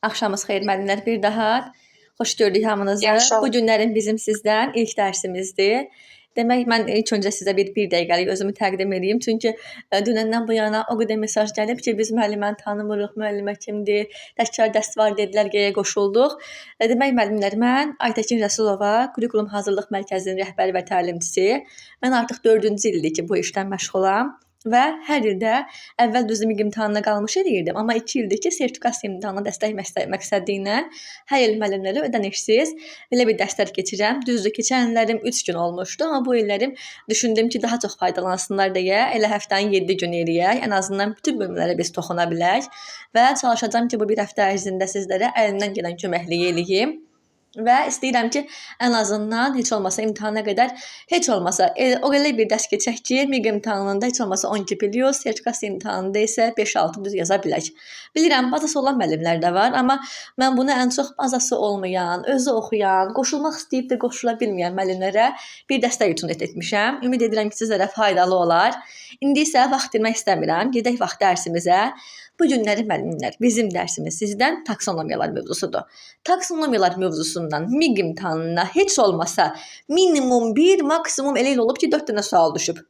Axşamınız xeyir müəllimlər bir daha. Xoş gördük hamınızı. Yaxşı. Bu günlərin bizim sizdən ilk dərsimizdir. Demək mən ilk öncə sizə bir dəqiqəlik özümü təqdim edeyim. Çünki dünəndən bu yana o qədər mesaj gəlib ki, biz müəlliməni tanımırıq, müəllimə kimdir, təkrar dərs var dedilər, geyə qoşulduq. Demək müəllimlər, mən Aytəkin Rəsulova, Kurikulum Hazırlıq Mərkəzinin rəhbəri və təlimçisi. Mən artıq 4-cü ildir ki, bu işdən məşğulam və hər ildə əvvəl düzüm imtahanına qalmış eləyirdim, amma 2 ildir ki, sertifikasiya imtahanına dəstək məqsədi ilə hər il müəllimlərə ödənişsiz belə bir dərslər keçirəm. Düzdür, keçən illərim 3 gün olmuşdu, amma bu illərim düşündüm ki, daha çox faydalansınlar deyə elə həftənin 7 günü eləyək. Ən azından bütün bölmələrə biz toxuna bilək və çalışacağam ki, bu bir həftə ərzində sizlərə əlimdən gələn köməkliyi eləyim. Və istəyirəm ki, ən azından heç olmasa imtahana qədər heç olmasa o elə bir dərs keçək ki, MİQ imtahanında heç olmasa 12 plus, sertifikasiya imtahanında isə 5-6 düz yaza bilək. Bilirəm, bazası olan müəllimlər də var, amma mən bunu ən çox bazası olmayan, özü oxuyan, qoşulmaq istəyib də qoşula bilməyən müəllimlərə bir dəstək üçün etmişəm. Ümid edirəm ki, sizlərə faydalı olar. İndi isə vaxt itirmək istəmirəm. Gedək vaxt dərsimizə. Bu günləri müəllimlər, bizim dərsimiz sizdən taksonomiyalar mövzusudur. Taksonomiyalar mövzusundan MİQ imtahanına heç olmasa minimum 1, maksimum elə il olub ki, 4 dənə sual düşüb.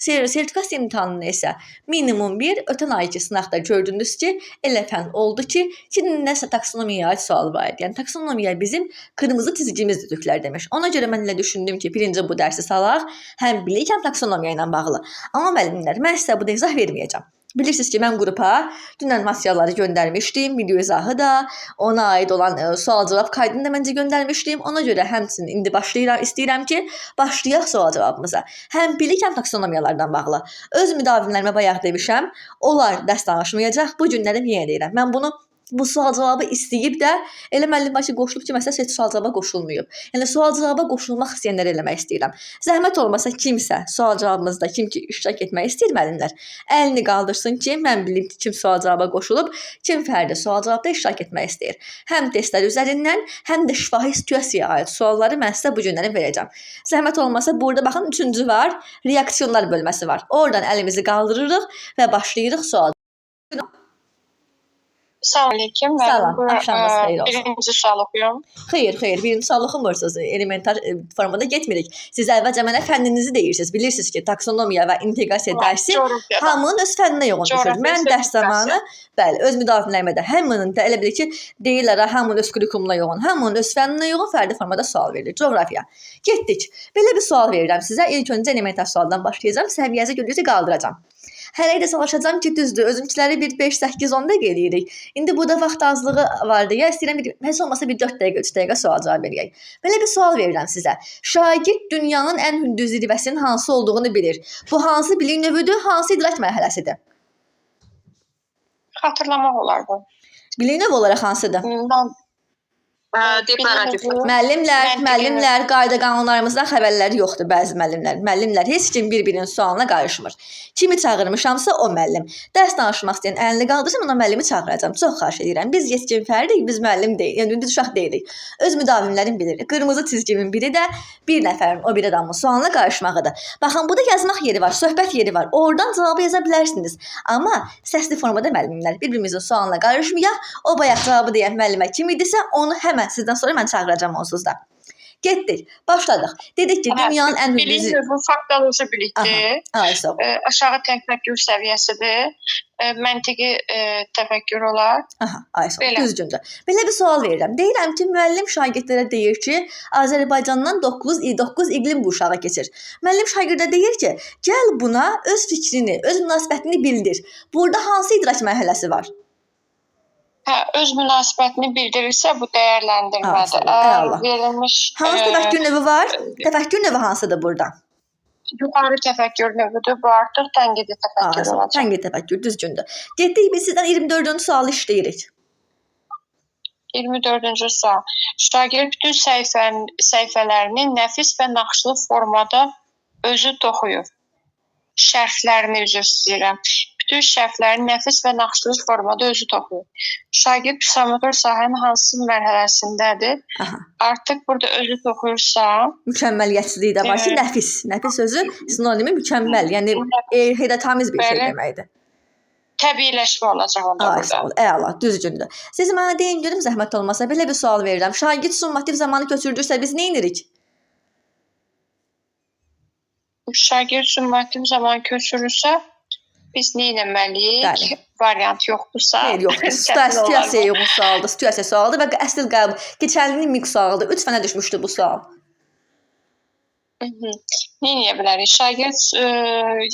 Sertifikasiya imtahanında isə minimum 1, ötən ayki sınaqda gördünüz ki, elə fən oldu ki, 2 nəsə taksonomiyaya aid sual var idi. Yəni taksonomiya bizim qırmızı çizgimizdir türklər demiş. Ona görə mən elə düşündüm ki, birinci bu dərsi salaq, həm bilik, həm taksonomiya ilə bağlı. Amma müəllimlər, mən sizə burada izah verməyəcəm. Bilirsiniz ki, mən qrupa dünən materialları göndərmişdim, video izahı da, ona aid olan sual-cavab kaydını da məncə göndərmişdim. Ona görə həmçinin indi başlayıram, istəyirəm ki, başlayaq sual-cavabımıza. Həm bilik, həm taksonomiyalardan bağlı. Öz müdavimlərimə bayaq demişəm, onlar dərs danışmayacaq. Bu günlərim yenə deyirəm. Mən bunu bu sual-cavabı istəyib də elə müəllim var ki, qoşulub ki, məsələn, heç sual-cavaba qoşulmayıb. Yəni sual-cavaba qoşulmaq istəyənlərə eləmək istəyirəm. Zəhmət olmasa kimsə sual-cavabımızda kim ki iştirak etmək istəyir müəllimlər, əlini qaldırsın ki, mən bilim ki, kim sual-cavaba qoşulub, kim fərdi sual-cavabda iştirak etmək istəyir. Həm testlər üzərindən, həm də şifahi situasiyaya aid sualları mən sizə bu günləri verəcəm. Zəhmət olmasa burada baxın 3-cü var, reaksiyonlar bölməsi var. Oradan əlimizi qaldırırıq və başlayırıq sual. Salam aleyküm. Salam, Mən axşamınız xeyir olsun. Birinci sual oxuyum. Xeyr, xeyr, birinci sual oxumursunuz. Elementar formada getmirik. Siz əvvəlcə mənə fənninizi deyirsiniz. Bilirsiniz ki, taksonomiya və inteqrasiya dərsi Coğrafiyadan. hamının öz fənninə yoğun düşür. Coğrafiya, Mən dərs zamanı, bəli, öz müdavimlərimə də hamının da elə bil ki, deyirlər ha, hamının öz kurikulumuna yoğun, hamının öz fənninə yoğun fərdi formada sual verilir. Coğrafiya. Getdik. Belə bir sual verirəm sizə. İlk öncə elementar sualdan başlayacağam. Səviyyənizi gördükcə qaldıracağam. Hələ də çalışacağam ki, düzdür, özümkiləri bir 5, 8, 10 dəqiqə eləyirik. İndi burada vaxt azlığı var deyə istəyirəm bir, heç olmasa bir 4 dəqiqə, 3 dəqiqə sual cavab verək. Belə bir sual verirəm sizə. Şagird dünyanın ən hündür zirvəsinin hansı olduğunu bilir. Bu hansı bilik növüdür, hansı idrak mərhələsidir? Xatırlamaq olardı. Bilik növü olaraq hansıdır? Mən Deklarativ. Müəllimlər, Məntiqi müəllimlər, qayda qanunlarımızdan xəbərləri yoxdur bəzi müəllimlər. Müəllimlər heç kim bir-birinin sualına qarışmır. Kimi çağırmışamsa o müəllim. Dərs danışmaq istəyən əlini qaldırsın, ona müəllimi çağıracağam. Çox xahiş edirəm. Biz yetkin fərdik, biz müəllim deyil, yəni biz uşaq deyilik. Öz müdavimlərim bilir. Qırmızı çizgimin biri də bir nəfərin o bir adamın sualına qarışmağıdır. Baxın, burada yazmaq yeri var, söhbət yeri var. Oradan cavabı yaza bilərsiniz. Amma səsli formada müəllimlər bir-birimizin sualına qarışmayaq. O bayaq cavabı deyən müəllimə kim idisə, onu həmən sizdən sonra mən çağıracağam onsuz da. Getdik, başladıq. Dedik ki, dünyanın ən hündür Bilik növü faktoloji bilikdir. Ay, sağ ol. Aşağı təfəkkür səviyyəsidir. Məntiqi təfəkkür olar. Aha, ay sağ ol. Belə. Düzgündür. Belə bir sual verirəm. Deyirəm ki, müəllim şagirdlərə deyir ki, Azərbaycandan 9 iqlim quşağı keçir. Müəllim şagirdə deyir ki, gəl buna öz fikrini, öz münasibətini bildir. Burada hansı idrak mərhələsi var? Hə, öz münasibətini bildirirsə bu dəyərləndirmədir. Əla. Verilmiş Hansı təfəkkür növü var? Təfəkkür növü hansıdır burada? Yuxarı təfəkkür növüdür. Bu artıq tənqidi təfəkkür olacaq. Tənqidi təfəkkür düzgündür. Getdik biz sizdən 24-cü sualı işləyirik. 24-cü sual. Şagird bütün səhifələrini nəfis və naxışlı formada özü toxuyur. Şərhlərini üzr istəyirəm. Bütün şərhlərini nəfis və naxışlı formada özü toxuyur. Şagird psixomotor sahənin hansı mərhələsindədir? Aha. Artıq burada özü toxuyursa, Mükəmməliyyətsizlik də var ki, nəfis. Nəfis sözü sinonimi mükəmməl, yəni heyrətamiz bir şey Bəli. deməkdir. Təbiiləşmə olacaq onda Ay, burada. sağ ol. Əla, düzgündür. Siz mənə deyin görüm zəhmət olmasa belə bir sual verirəm. Şagird summativ zamanı köçürdürsə biz nə edirik? Şagird summativ zaman köçürürsə biz nə etməliyik? Bəli. Variant yoxdursa. Xeyr, yoxdur. çətin olar bu. Situasiyaya uyğun sualdır. Situasiya sualıdır və əsl qəbul. Keçən ilin mix sualıdır. 3 fənə düşmüşdü bu sual. Mhm. Nə edə bilərik? Şagird,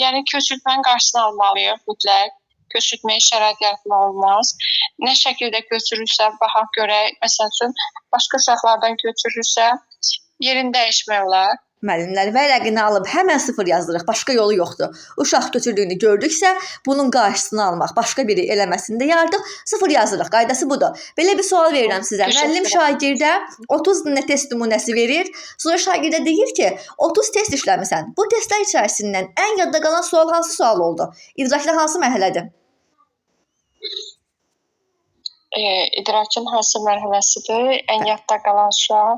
yəni köçürtmənin qarşısını almalıyıq mütləq. Köçürtməyə şərait yaratmaq olmaz. Nə şəkildə köçürürsə, baxaq görək. Məsəl üçün, başqa uşaqlardan köçürürsə, yerini dəyişmək olar. Müəllimlər vərəqini alıb həmən sıfır yazdırıq. Başqa yolu yoxdur. Uşaq götürdüyünü gördüksə, bunun qarşısını almaq, başqa biri eləməsin deyə artıq sıfır yazdırıq. Qaydası budur. Belə bir sual verirəm sizə. Müəllim şagirdə 30 dənə test nümunəsi verir. Sonra şagirdə deyir ki, 30 test işləmisən. Bu testlər içərisindən ən yadda qalan sual hansı sual oldu? İdrakda hansı mərhələdir? İdrakın hansı mərhələsidir? Ən yadda qalan sual.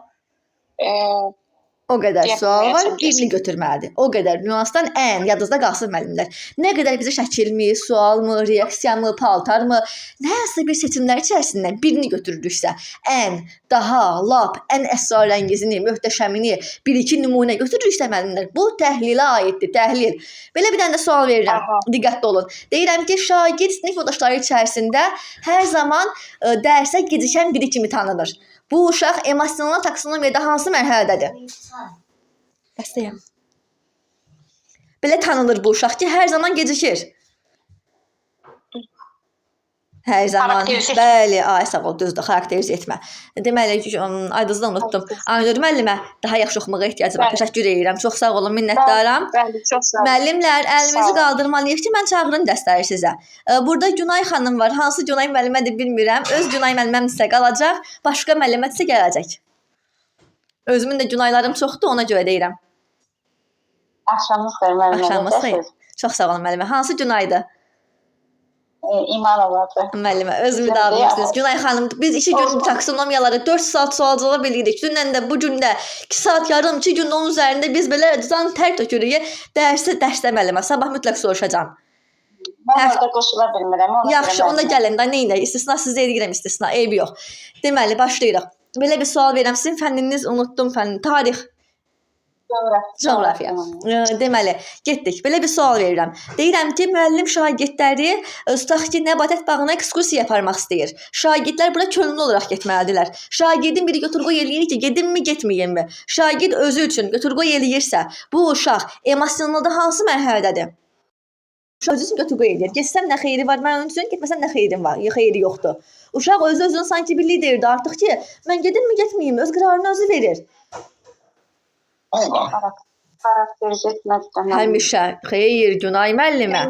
O qədər Deyə sual var, bilməyəcəm, birini götürməlidir. O qədər nüansdan ən yadınızda qalsın müəllimlər. Nə qədər bizə şəkilmi, sualmı, reaksiyamı, paltarmı, nə hansısa bir seçimlər içərisindən birini götürürüksə, ən, daha, lap, ən əsrarəngizini, möhtəşəmini, bir-iki nümunə götürürüksə müəllimlər, bu təhlilə aiddir, təhlil. Belə bir dənə də sual verirəm. Aha. Diqqətli olun. Deyirəm ki, şagird sinif yoldaşları içərisində hər zaman dərsə gecikən biri kimi tanınır. Bu uşaq emosional taksonomiyada hansı mərhələdədir? Bəstəyəm. Belə tanınır bu uşaq ki, hər zaman gecikir. Hər zaman. Xarakterizə. Bəli, ay sağ ol, düzdür, xarakterizə etmə. Deməli, aydınızı da unutdum. Aynur müəllimə daha yaxşı oxumağa ehtiyacı var. Bəli. Təşəkkür edirəm. Çox sağ olun, minnətdaram. Bəli, çox sağ olun. Müəllimlər, əlimizi Sağ olun. qaldırmalıyıq ki, mən çağırım dəstəyi sizə. Burada Günay xanım var. Hansı Günay müəllimədir bilmirəm. Öz Günay müəlliməmdirsə qalacaq, başqa müəllimədirsə gələcək. Özümün də Günaylarım çoxdur, ona görə deyirəm. Axşamınız xeyir müəllimə. Axşamınız xeyir. Çox sağ olun müəllimə. Hansı Günaydır? İman olardı. Müəllimə, özümü Sizə də də almışsınız. Günay xanım, biz 2 gün Olsun. taksonomiyaları 4 saat sual cavab eləyirik. Dünən də, bu gün də 2 saat yarım, 2 gün onun üzərində biz belə can tər tökürük. Dərsi dərsdə müəllimə, sabah mütləq soruşacağam. Mən orada qoşula bilmirəm. Ona Yaxşı, görə onda müəllimə. gəlin də nə edək? İstisna sizə edirəm istisna, eybi yox. Deməli, başlayırıq. Belə bir sual verirəm. Sizin fənniniz unutdum fənni, tarix. Coğrafiya. Coğrafiya. Deməli, getdik. Belə bir sual verirəm. Deyirəm ki, müəllim şagirdləri tutaq ki, nəbatət bağına ekskursiya aparmaq istəyir. Şagirdlər bura könüllü olaraq getməlidirlər. Şagirdin biri götür-qoy eləyir ki, gedimmi, getməyimmi? Şagird özü üçün götür-qoy eləyirsə, bu uşaq emosionalda hansı mərhələdədir? Uşaq özü üçün götür-qoy eləyir. Getsəm nə xeyri var mənim üçün, getməsəm nə xeyrim var? Xeyri yoxdur. Uşaq özü özünün sanki bir lideridir artıq ki, mən gedimmi, getməyimmi? Öz qərarını özü verir. Xarakterizə etmədir də müəllimə. Həmişə xeyir, Günay müəllimə.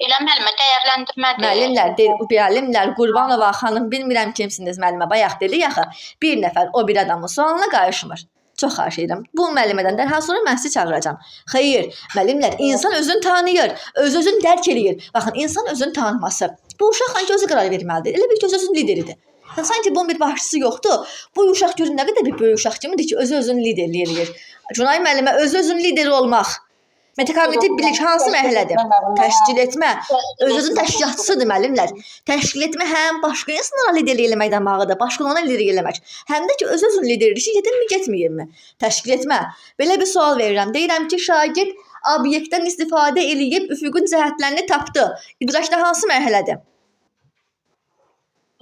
Elə müəllimə dəyərləndirmədir. Müəllimlər, müəllimlər, Qurbanova xanım, bilmirəm kimsiniz müəllimə, bayaq dedi axı, bir nəfər o bir adamın sualına qarışmır. Çox xahiş edirəm. Bu müəllimədən dərhal sonra mən sizi çağıracağam. Xeyr, müəllimlər, insan özünü tanıyır, öz özünü dərk eləyir. Baxın, insan özünü tanıması. Bu uşaq sanki özü qərar verməlidir. Elə bil ki, öz özünün lideridir. Yəni, sanki bunun bir başçısı yoxdur. Bu uşaq görün nə qədər bir böyük uşaq kimidir ki, özü özünün liderliyi eləyir. Günay müəllimə özü özünün lideri olmaq. Metakognitiv bilik hansı mərhələdir? Təşkil etmə. Öz-özünün təşkilatçısıdır müəllimlər. Təşkil etmə həm başqa insanlara liderlik eləməkdən bağlıdır, başqalarına liderlik eləmək. Həm də ki, öz-özünün lideridir ki, gedimmi, getməyimmi? Təşkil etmə. Belə bir sual verirəm. Deyirəm ki, şagird obyektdən istifadə eləyib üfüqün cəhətlərini tapdı. İdrakda hansı mərhələdir?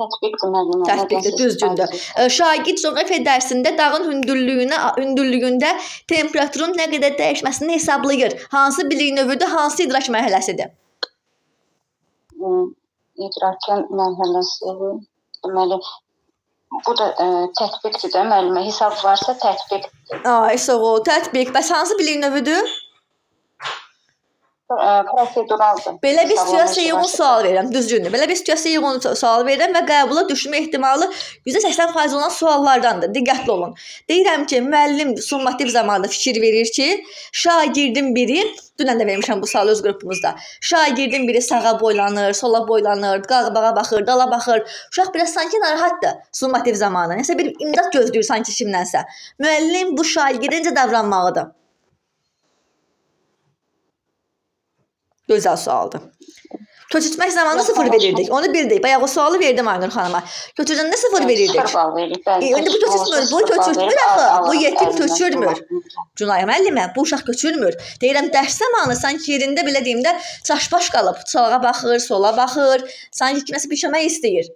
Tətbiqdir müəllimə. Tətbiqdir, düzgündür. Şagird coğrafiya dərsində dağın hündürlüyündə temperaturun nə qədər dəyişməsini hesablayır. Hansı bilik növüdür, hansı idrak mərhələsidir? İdrakın mərhələsi. Deməli, bu da tətbiqdir də müəllimə. Hesab varsa tətbiq. Ay, sağ ol. Tətbiq. Bəs hansı bilik növüdür? Proseduraldır. Belə bir Hesablama situasiyaya işi uyğun varsa. sual verirəm, düzgündür. Belə bir situasiyaya uyğun sual verirəm və qəbula düşmə ehtimalı %80% olan suallardandır. Diqqətli olun. Deyirəm ki, müəllim summativ zamanda fikir verir ki, şagirdin biri, dünən də vermişəm bu sualı öz qrupumuzda. Şagirdin biri sağa boylanır, sola boylanır, qabağa baxır, dala baxır. Uşaq biraz sanki narahatdır summativ zamanı. Nəsə bir imdad gözləyir sanki kimdənsə. Müəllim bu şagirdə necə davranmalıdır? Gözəl sualdır. Köçürtmək zamanı 0 verirdik. Onu bildik. Bayaq o sualı verdim Aynur xanıma. Köçürdəndə 0 verirdik. 0 bal veririk. Bəli, İndi bu köçürtmə olsa köçürtmür, bu 0 bal köçürtmür verib, axı. az Bu yetim əlindən köçürmür. tutmaq. Günay müəllimə, bu uşaq köçürmür. Deyirəm dərs zamanı sanki yerində belə deyim də çaşbaş qalıb, sağa baxır, sola baxır, sanki kiməsə bir kömək istəyir.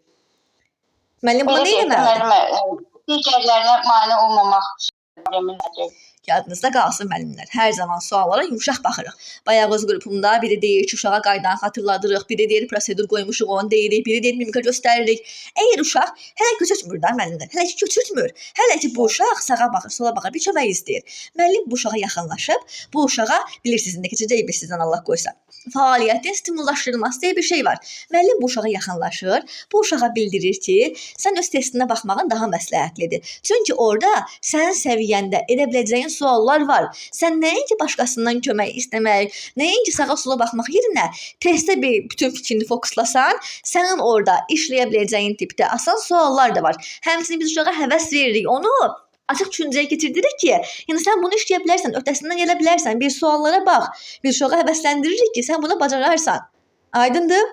Müəllim buna Belə nə deyək də, etməlidir? müəllimə, digərlərinə mane olmamaq problemi nədir? Yadınızda qalsın müəllimlər. Hər zaman suallara yumşaq baxırıq. Bayaq öz qrupumda biri deyir ki, uşağa qaydanı xatırladırıq, biri deyir prosedur qoymuşuq, onu deyirik, biri deyir mimika göstəririk. Əgər uşaq hələ köçürtmür də müəllimlər, hələ ki köçürtmür. Hələ ki bu uşaq sağa baxır, sola baxır, bir kömək istəyir. Müəllim bu uşağa yaxınlaşıb, bu uşağa bilirsiniz indi keçəcəyik biz sizdən Allah qoysa. Fəaliyyətin stimullaşdırılması deyə bir şey var. Müəllim bu uşağa yaxınlaşır, bu uşağa bildirir ki, sən öz testinə baxmağın daha məsləhətlidir. Çünki orada sənin səviyyəndə edə biləcəyin suallar var. Sən nəinki başqasından kömək istəmək, nəinki sağa sola baxmaq yerinə testə bir bütün fikrini fokuslasan, sənin orada işləyə biləcəyin tipdə asan suallar da var. Həmçinin biz uşağa həvəs veririk, onu açıq düşüncəyə keçirdirik ki, yəni sən bunu işləyə bilərsən, öhdəsindən gələ bilərsən, bir suallara bax, bir uşağı həvəsləndiririk ki, sən bunu bacararsan. Aydındır?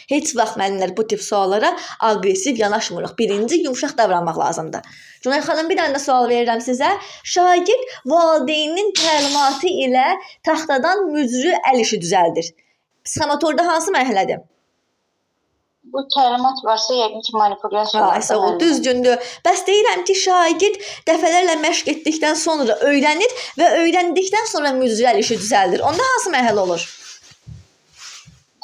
Heç vaxt müəllimlər bu tip suallara aqressiv yanaşmırıq. Birinci, yumşaq davranmaq lazımdır. Günay xanım, bir dənə də sual verirəm sizə. Şagird valideyninin təlimatı ilə taxtadan mücrü əl işi düzəldir. Psixomotorda hansı mərhələdir? Bu təlimat varsa yəqin ki, manipulyasiya Ay, var da sağ ol, müəllimə. düzgündür. Bəs deyirəm ki, şagird dəfələrlə məşq etdikdən sonra öyrənir və öyrəndikdən sonra mücrü əl işi düzəldir. Onda hansı mərhələ olur?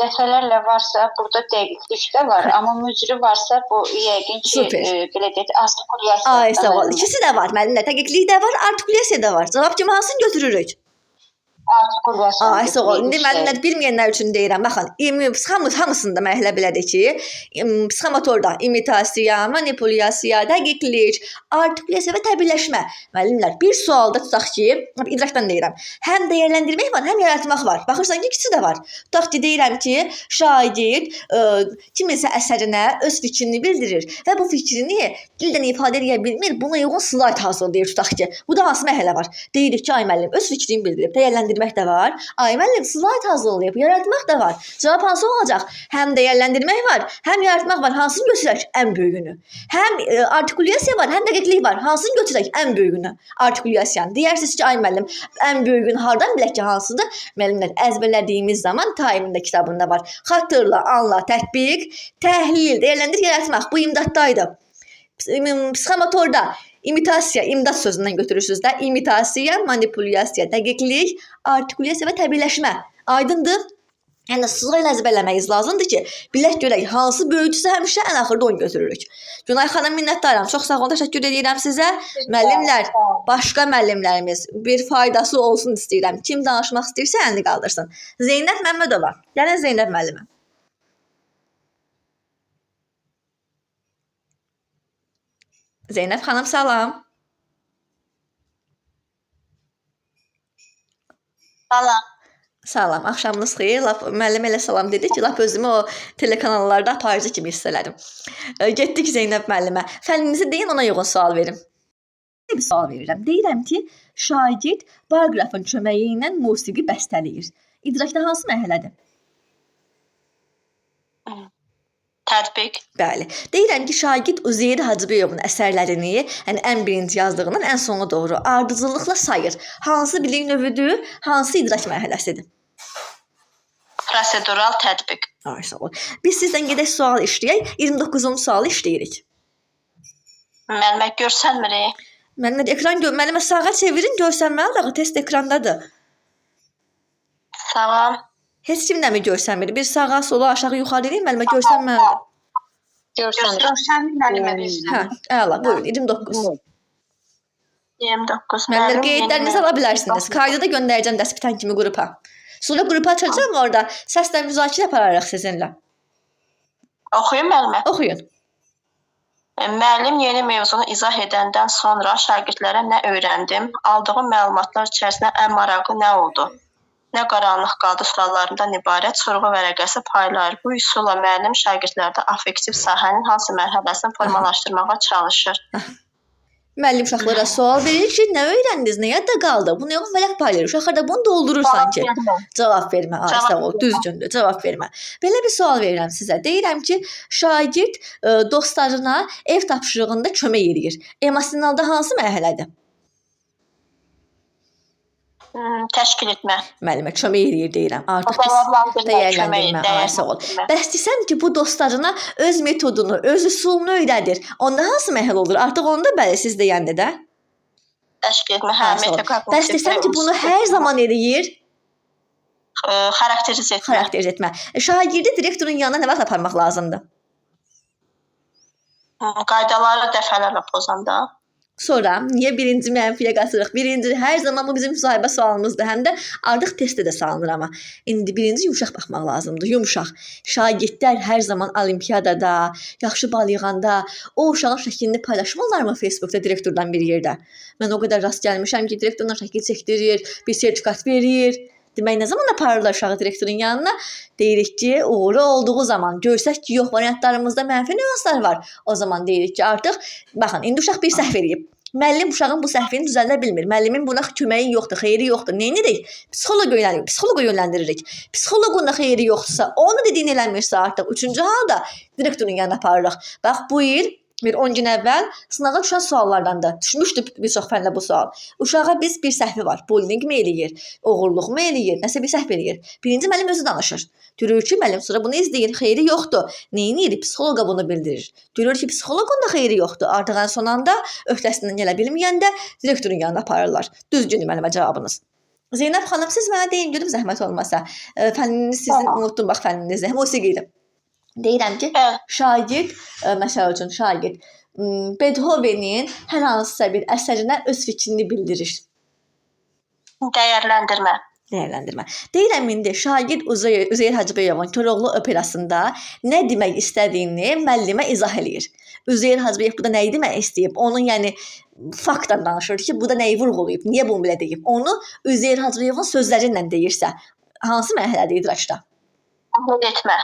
Dəfələrlə varsa burada dəqiqlik də var, amma mücrü varsa bu yəqin ki, Super. belə deyək, artikulyasiya. Ay, sağ ol. müəllimə. İkisi də var müəllimlər. Dəqiqlik də var, artikulyasiya da var. Cavab kimi hansını götürürük? Artikulyasiya. Ay, sağ ol. İndi müəllimlər bilməyənlər üçün deyirəm. Baxın, hamısında mərhələ belədir ki, psixomotorda imitasiya, manipulyasiya, dəqiqlik, artikulyasiya və təbiiləşmə. Müəllimlər, bir sualda tutaq ki, idrakdan deyirəm. Həm dəyərləndirmək var, həm yaratmaq var. Baxırsan ki, ikisi də var. Tutaq ki, deyirəm ki, şagird kiminsə əsərinə öz fikrini bildirir və bu fikrini dildən ifadə edə bilmir. Buna uyğun slayd hazırlayır tutaq ki. Bu da hansı mərhələ var? Deyirik ki, ay müəllim öz fikrini bildirib, dəyərləndirmək də var. Ay müəllim slayd hazırlayıb, yaratmaq da var. Cavab hansı olacaq? Həm dəyərləndirmək var, həm yaratmaq var. Hansını götürək ən böyüyünü? Həm artikulyasiya var, həm dəqiqlik var. Hansını götürək ən böyüyünü? Artikulyasiyanı. Deyərsiniz ki, ay müəllim, ən böyüyünü hardan bilək ki, hansıdır? Müəllimlər əzbərlədiyimiz zaman Taimində kitabında var. Xatırla, anla, tətbiq, təhlil, dəyərləndir, yaratmaq. Bu imdaddaydı. Psixomotorda imitasiya, imdad sözündən götürürsünüz də. İmitasiya, manipulyasiya, dəqiqlik, artikulyasiya və təbiiləşmə. Aydındır? Yəni sırayla əzbərləməyiniz lazımdır ki, bilək görək hansı böyüdüsə həmişə ən axırda onu götürürük. Günay xanım minnətdaram. Çox sağ olun, təşəkkür edirəm sizə. Müəllimlər, başqa müəllimlərimiz bir faydası olsun istəyirəm. Kim danışmaq istəyirsə əlini qaldırsın. Zeynəb Məmmədova. Gəlin Zeynəb müəllimə. Zeynəb xanım salam. Salam. Salam, axşamınız xeyir. Lap müəllim elə salam dedi ki, lap özümü o telekanallarda aparıcı kimi hiss elədim. Getdik Zeynəb müəllimə. Fənninizi deyin, ona uyğun sual verim. Bir sual verirəm. Deyirəm ki, şagird barqrafın köməyi ilə musiqi bəstələyir. İdrakda hansı mərhələdir? Tətbiq. Bəli. Deyirəm ki, şagird Üzeyir Hacıbəyovun əsərlərini, yəni ən birinci yazdığından ən sona doğru ardıcıllıqla sayır. Hansı bilik növüdür, hansı idrak mərhələsidir? Prosedural tətbiq. Ay, sağ ol. Biz sizdən gedək sual işləyək. 29-cu sualı işləyirik. Müəllimə görsənmir. Müəllimə ekran müəllimə sağa çevirin, görsənməlidir axı test ekrandadır. Salam. Heç kimdə mi görsənmir? Bir sağa, sola, aşağı, yuxarı eləyin, müəllimə görsənməlidir. Görsənir. Görsənmir müəllimə biz. Hə, əla, buyurun 29. 29. Müəllimlər Müəllim qeydlərinizi yeni ala bilərsiniz. Qayda da göndərəcəm dərs bitən kimi qrupa. Sonra qrupa açacağım, orada səslə müzakirə apararıq sizinlə. Oxuyun müəllimə. Oxuyun. Müəllim yeni mövzunu izah edəndən sonra şagirdlərə nə öyrəndim, aldığım məlumatlar içərisində ən maraqlı nə oldu? Nə qaranlıq qaldı suallarından ibarət sorğu vərəqəsi paylayır. Bu üsulla müəllim şagirdlərdə affektiv sahənin hansı mərhələsini formalaşdırmağa çalışır? Müəllim uşaqlara sual verir ki, nə öyrəndiniz, nə yadda qaldı? Bunu yox, vərəq paylayır. Uşaqlar da bunu doldurur sanki. Vermə. Cavab vermə. Ay, Cavab sağ ol, düzgündür. Cavab vermə. Belə bir sual verirəm sizə. Deyirəm ki, şagird dostlarına ev tapşırığında kömək eləyir. Emosionalda hansı mərhələdir? Təşkil etmə. Müəllimə kömək eləyir deyirəm. Artıq biz Dəyərləndirmə, dəyərləndirmə. kömək, Ay, sağ ol. dəyərləndirmə. Bəs desəm ki, bu dostlarına öz metodunu, öz üsulunu öyrədir. Onda hansı mərhələ olur? Artıq onda bəli siz deyəndə də. Təşkil etmə, hə, Ay, sağ ol. metakognitiv. Bəs desəm ki, bunu hər zaman eləyir, xarakterizə etmə. xarakterizə etmə. Şagirdi direktorun yanına nə vaxt aparmaq lazımdır? Qaydaları dəfələrlə pozanda. Sonra niyə birinci mənfiyə qaçırıq? Birinci hər zaman bu bizim müsahibə sualımızdır. Həm də artıq testdə də salınır amma. İndi birinci yumşaq baxmaq lazımdır. Yumşaq. Şagirdlər hər zaman olimpiyadada, yaxşı bal yığanda o uşağın şəklini paylaşmırlarmı Facebookda direktordan bir yerdə? Mən o qədər rast gəlmişəm ki, direktorla şəkil çəkdirir, bir sertifikat verir. Demək nə zaman aparırlar uşağı direktorun yanına? Deyirik ki, uğuru olduğu zaman görsək ki, yox, variantlarımızda mənfi nüanslar var. O zaman deyirik ki, artıq baxın, indi uşaq bir səhv eləyib. Müəllim uşağın bu səhvini düzəldə bilmir. Müəllimin buna köməyi yoxdur, xeyri yoxdur. Nə edirik? Psixoloqa yönəlirik, psixoloqa yönləndiririk. Psixoloqun da xeyri yoxdursa, onu dediyini eləmirsə artıq üçüncü halda direktorun yanına aparırıq. Bax bu il bir 10 gün əvvəl sınağa düşən suallardandır. Düşmüşdü bir çox fəndə bu sual. Uşağa biz bir səhvi var. Bullying mi eləyir, oğurluq mu eləyir, nəsə bir səhv eləyir. Birinci müəllim özü danışır. Görür ki, müəllim sonra bunu izləyir, xeyri yoxdur. Nə edir? Psixoloqa bunu bildirir. Görür ki, psixoloqun da xeyri yoxdur. Artıq ən son anda öhdəsindən gələ bilməyəndə direktorun yanına aparırlar. Düzgündür müəllimə cavabınız. Zeynəb xanım, siz mənə deyin görüm zəhmət olmasa. Fənniniz sizin unutdum bax fənninizi. Musiqi idi. Deyirəm ki, Bəli. şagird, məsəl üçün şagird Beethovenin hər hansısa bir əsərinə öz fikrini bildirir. Dəyərləndirmə. Dəyərləndirmə. Deyirəm indi şagird Üzeyir Hacıbəyovun Koroğlu operasında nə demək istədiyini müəllimə izah eləyir. Üzeyir Hacıbəyov burada nəyi demək istəyib? Onun yəni faktla danışır ki, burada nəyi vurğulayıb, niyə bunu belə deyib? Onu Üzeyir Hacıbəyovun sözləri ilə deyirsə, hansı mərhələdə idraçda? Təhlil etmə.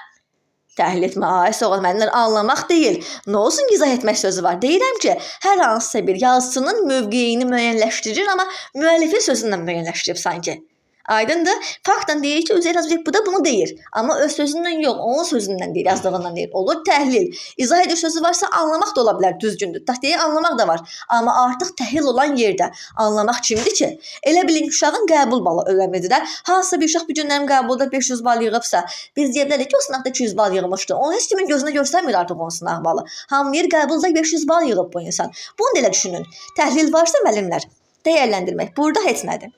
Təhlil etmə, ay sağ ol müəllimlər, anlamaq deyil. Nə olsun ki, izah etmək sözü var. Deyirəm ki, hər hansısa bir yazıçının mövqeyini müəyyənləşdirir, amma müəllifin sözündən müəyyənləşdirib sanki. Aydındır? Faktla deyir ki, Üzeyir Hacıbəyev bu da bunu deyir. Amma öz sözündən yox, onun sözündən deyir, yazdığından deyir. Olur təhlil. İzah edir sözü varsa anlamaq da ola bilər, düzgündür. Deyir, anlamaq da var. Amma artıq təhlil olan yerdə anlamaq kimdir ki? Elə bilin ki, uşağın qəbul balı önəmlidir də. Hansısa bir uşaq bu günlərin qəbulda 500 bal yığıbsa, biz deyə bilərik ki, o sınaqda 200 bal yığmışdı. Onu heç kimin gözünə göstərmir artıq onun sınaq balı. Hamı deyir, qəbulda 500 bal yığıb bu insan. Bunu da elə düşünün. Təhlil varsa müəllimlər, dəyərləndirmək. Burada heç nədir.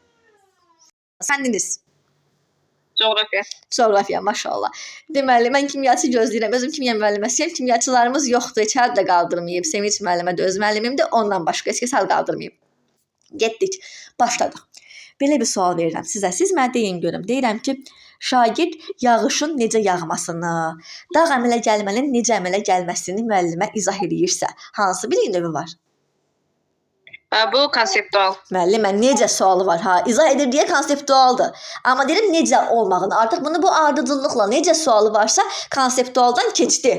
Fənniniz? Coğrafiya. Coğrafiya, maşallah. Deməli, mən kimyaçı gözləyirəm. Özüm kimya müəlliməsiyəm. Kimyaçılarımız yoxdur. Heç əl də qaldırmayıb. Sevinç müəllimə də öz müəllimimdir. Ondan başqa heç kəs əl qaldırmayıb. Getdik. Başladıq. Belə bir sual verirəm sizə. Siz mənə deyin görüm. Deyirəm ki, şagird yağışın necə yağmasını, dağ əmələ gəlmənin necə əmələ gəlməsini müəllimə izah eləyirsə, hansı bir növü var? Bu konseptual. Müəllimə necə sualı var? Ha, izah edir deyə konseptualdır. Amma deyirəm necə olmağını. Artıq bunu bu ardıcıllıqla necə sualı varsa konseptualdan keçdi.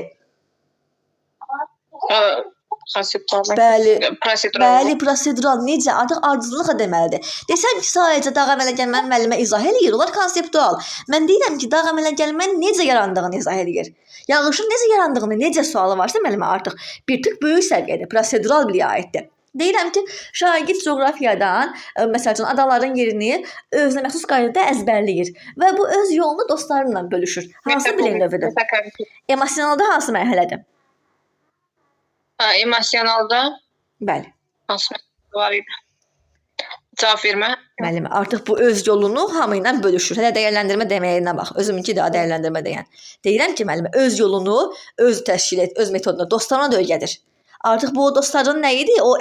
Konseptual. Bəli. Prosedural. Bəli, prosedural necə? Artıq ardıcıllıqla deməlidir. Desəm ki, sadəcə dağ əmələ gəlməni müəllimə izah eləyir, onlar konseptual. Mən deyirəm ki, dağ əmələ gəlmənin necə yarandığını izah eləyir. Yağışın necə yarandığını, necə sualı varsa müəllimə artıq bir tık böyük səviyyədə prosedural biliyə aiddir. Deyirəm ki, şagird coğrafiyadan, məsəl üçün adaların yerini özünə məxsus qaydada əzbərləyir və bu öz yolunu dostlarıyla bölüşür. Hansı bilik növüdür? Emosionalda hansı mərhələdir? Emosionalda Bəli. hansı mərhələ var idi? Cavab vermə. Müəllim, artıq bu öz yolunu hamı ilə bölüşür. Hələ dəyərləndirmə deməyinə bax. Özümünki də dəyərləndirmə deyən. Deyirəm ki, müəllimə öz yolunu öz təşkil et, öz metodunu dostlarına da öyrədir. Artıq bu o dostların nə idi? O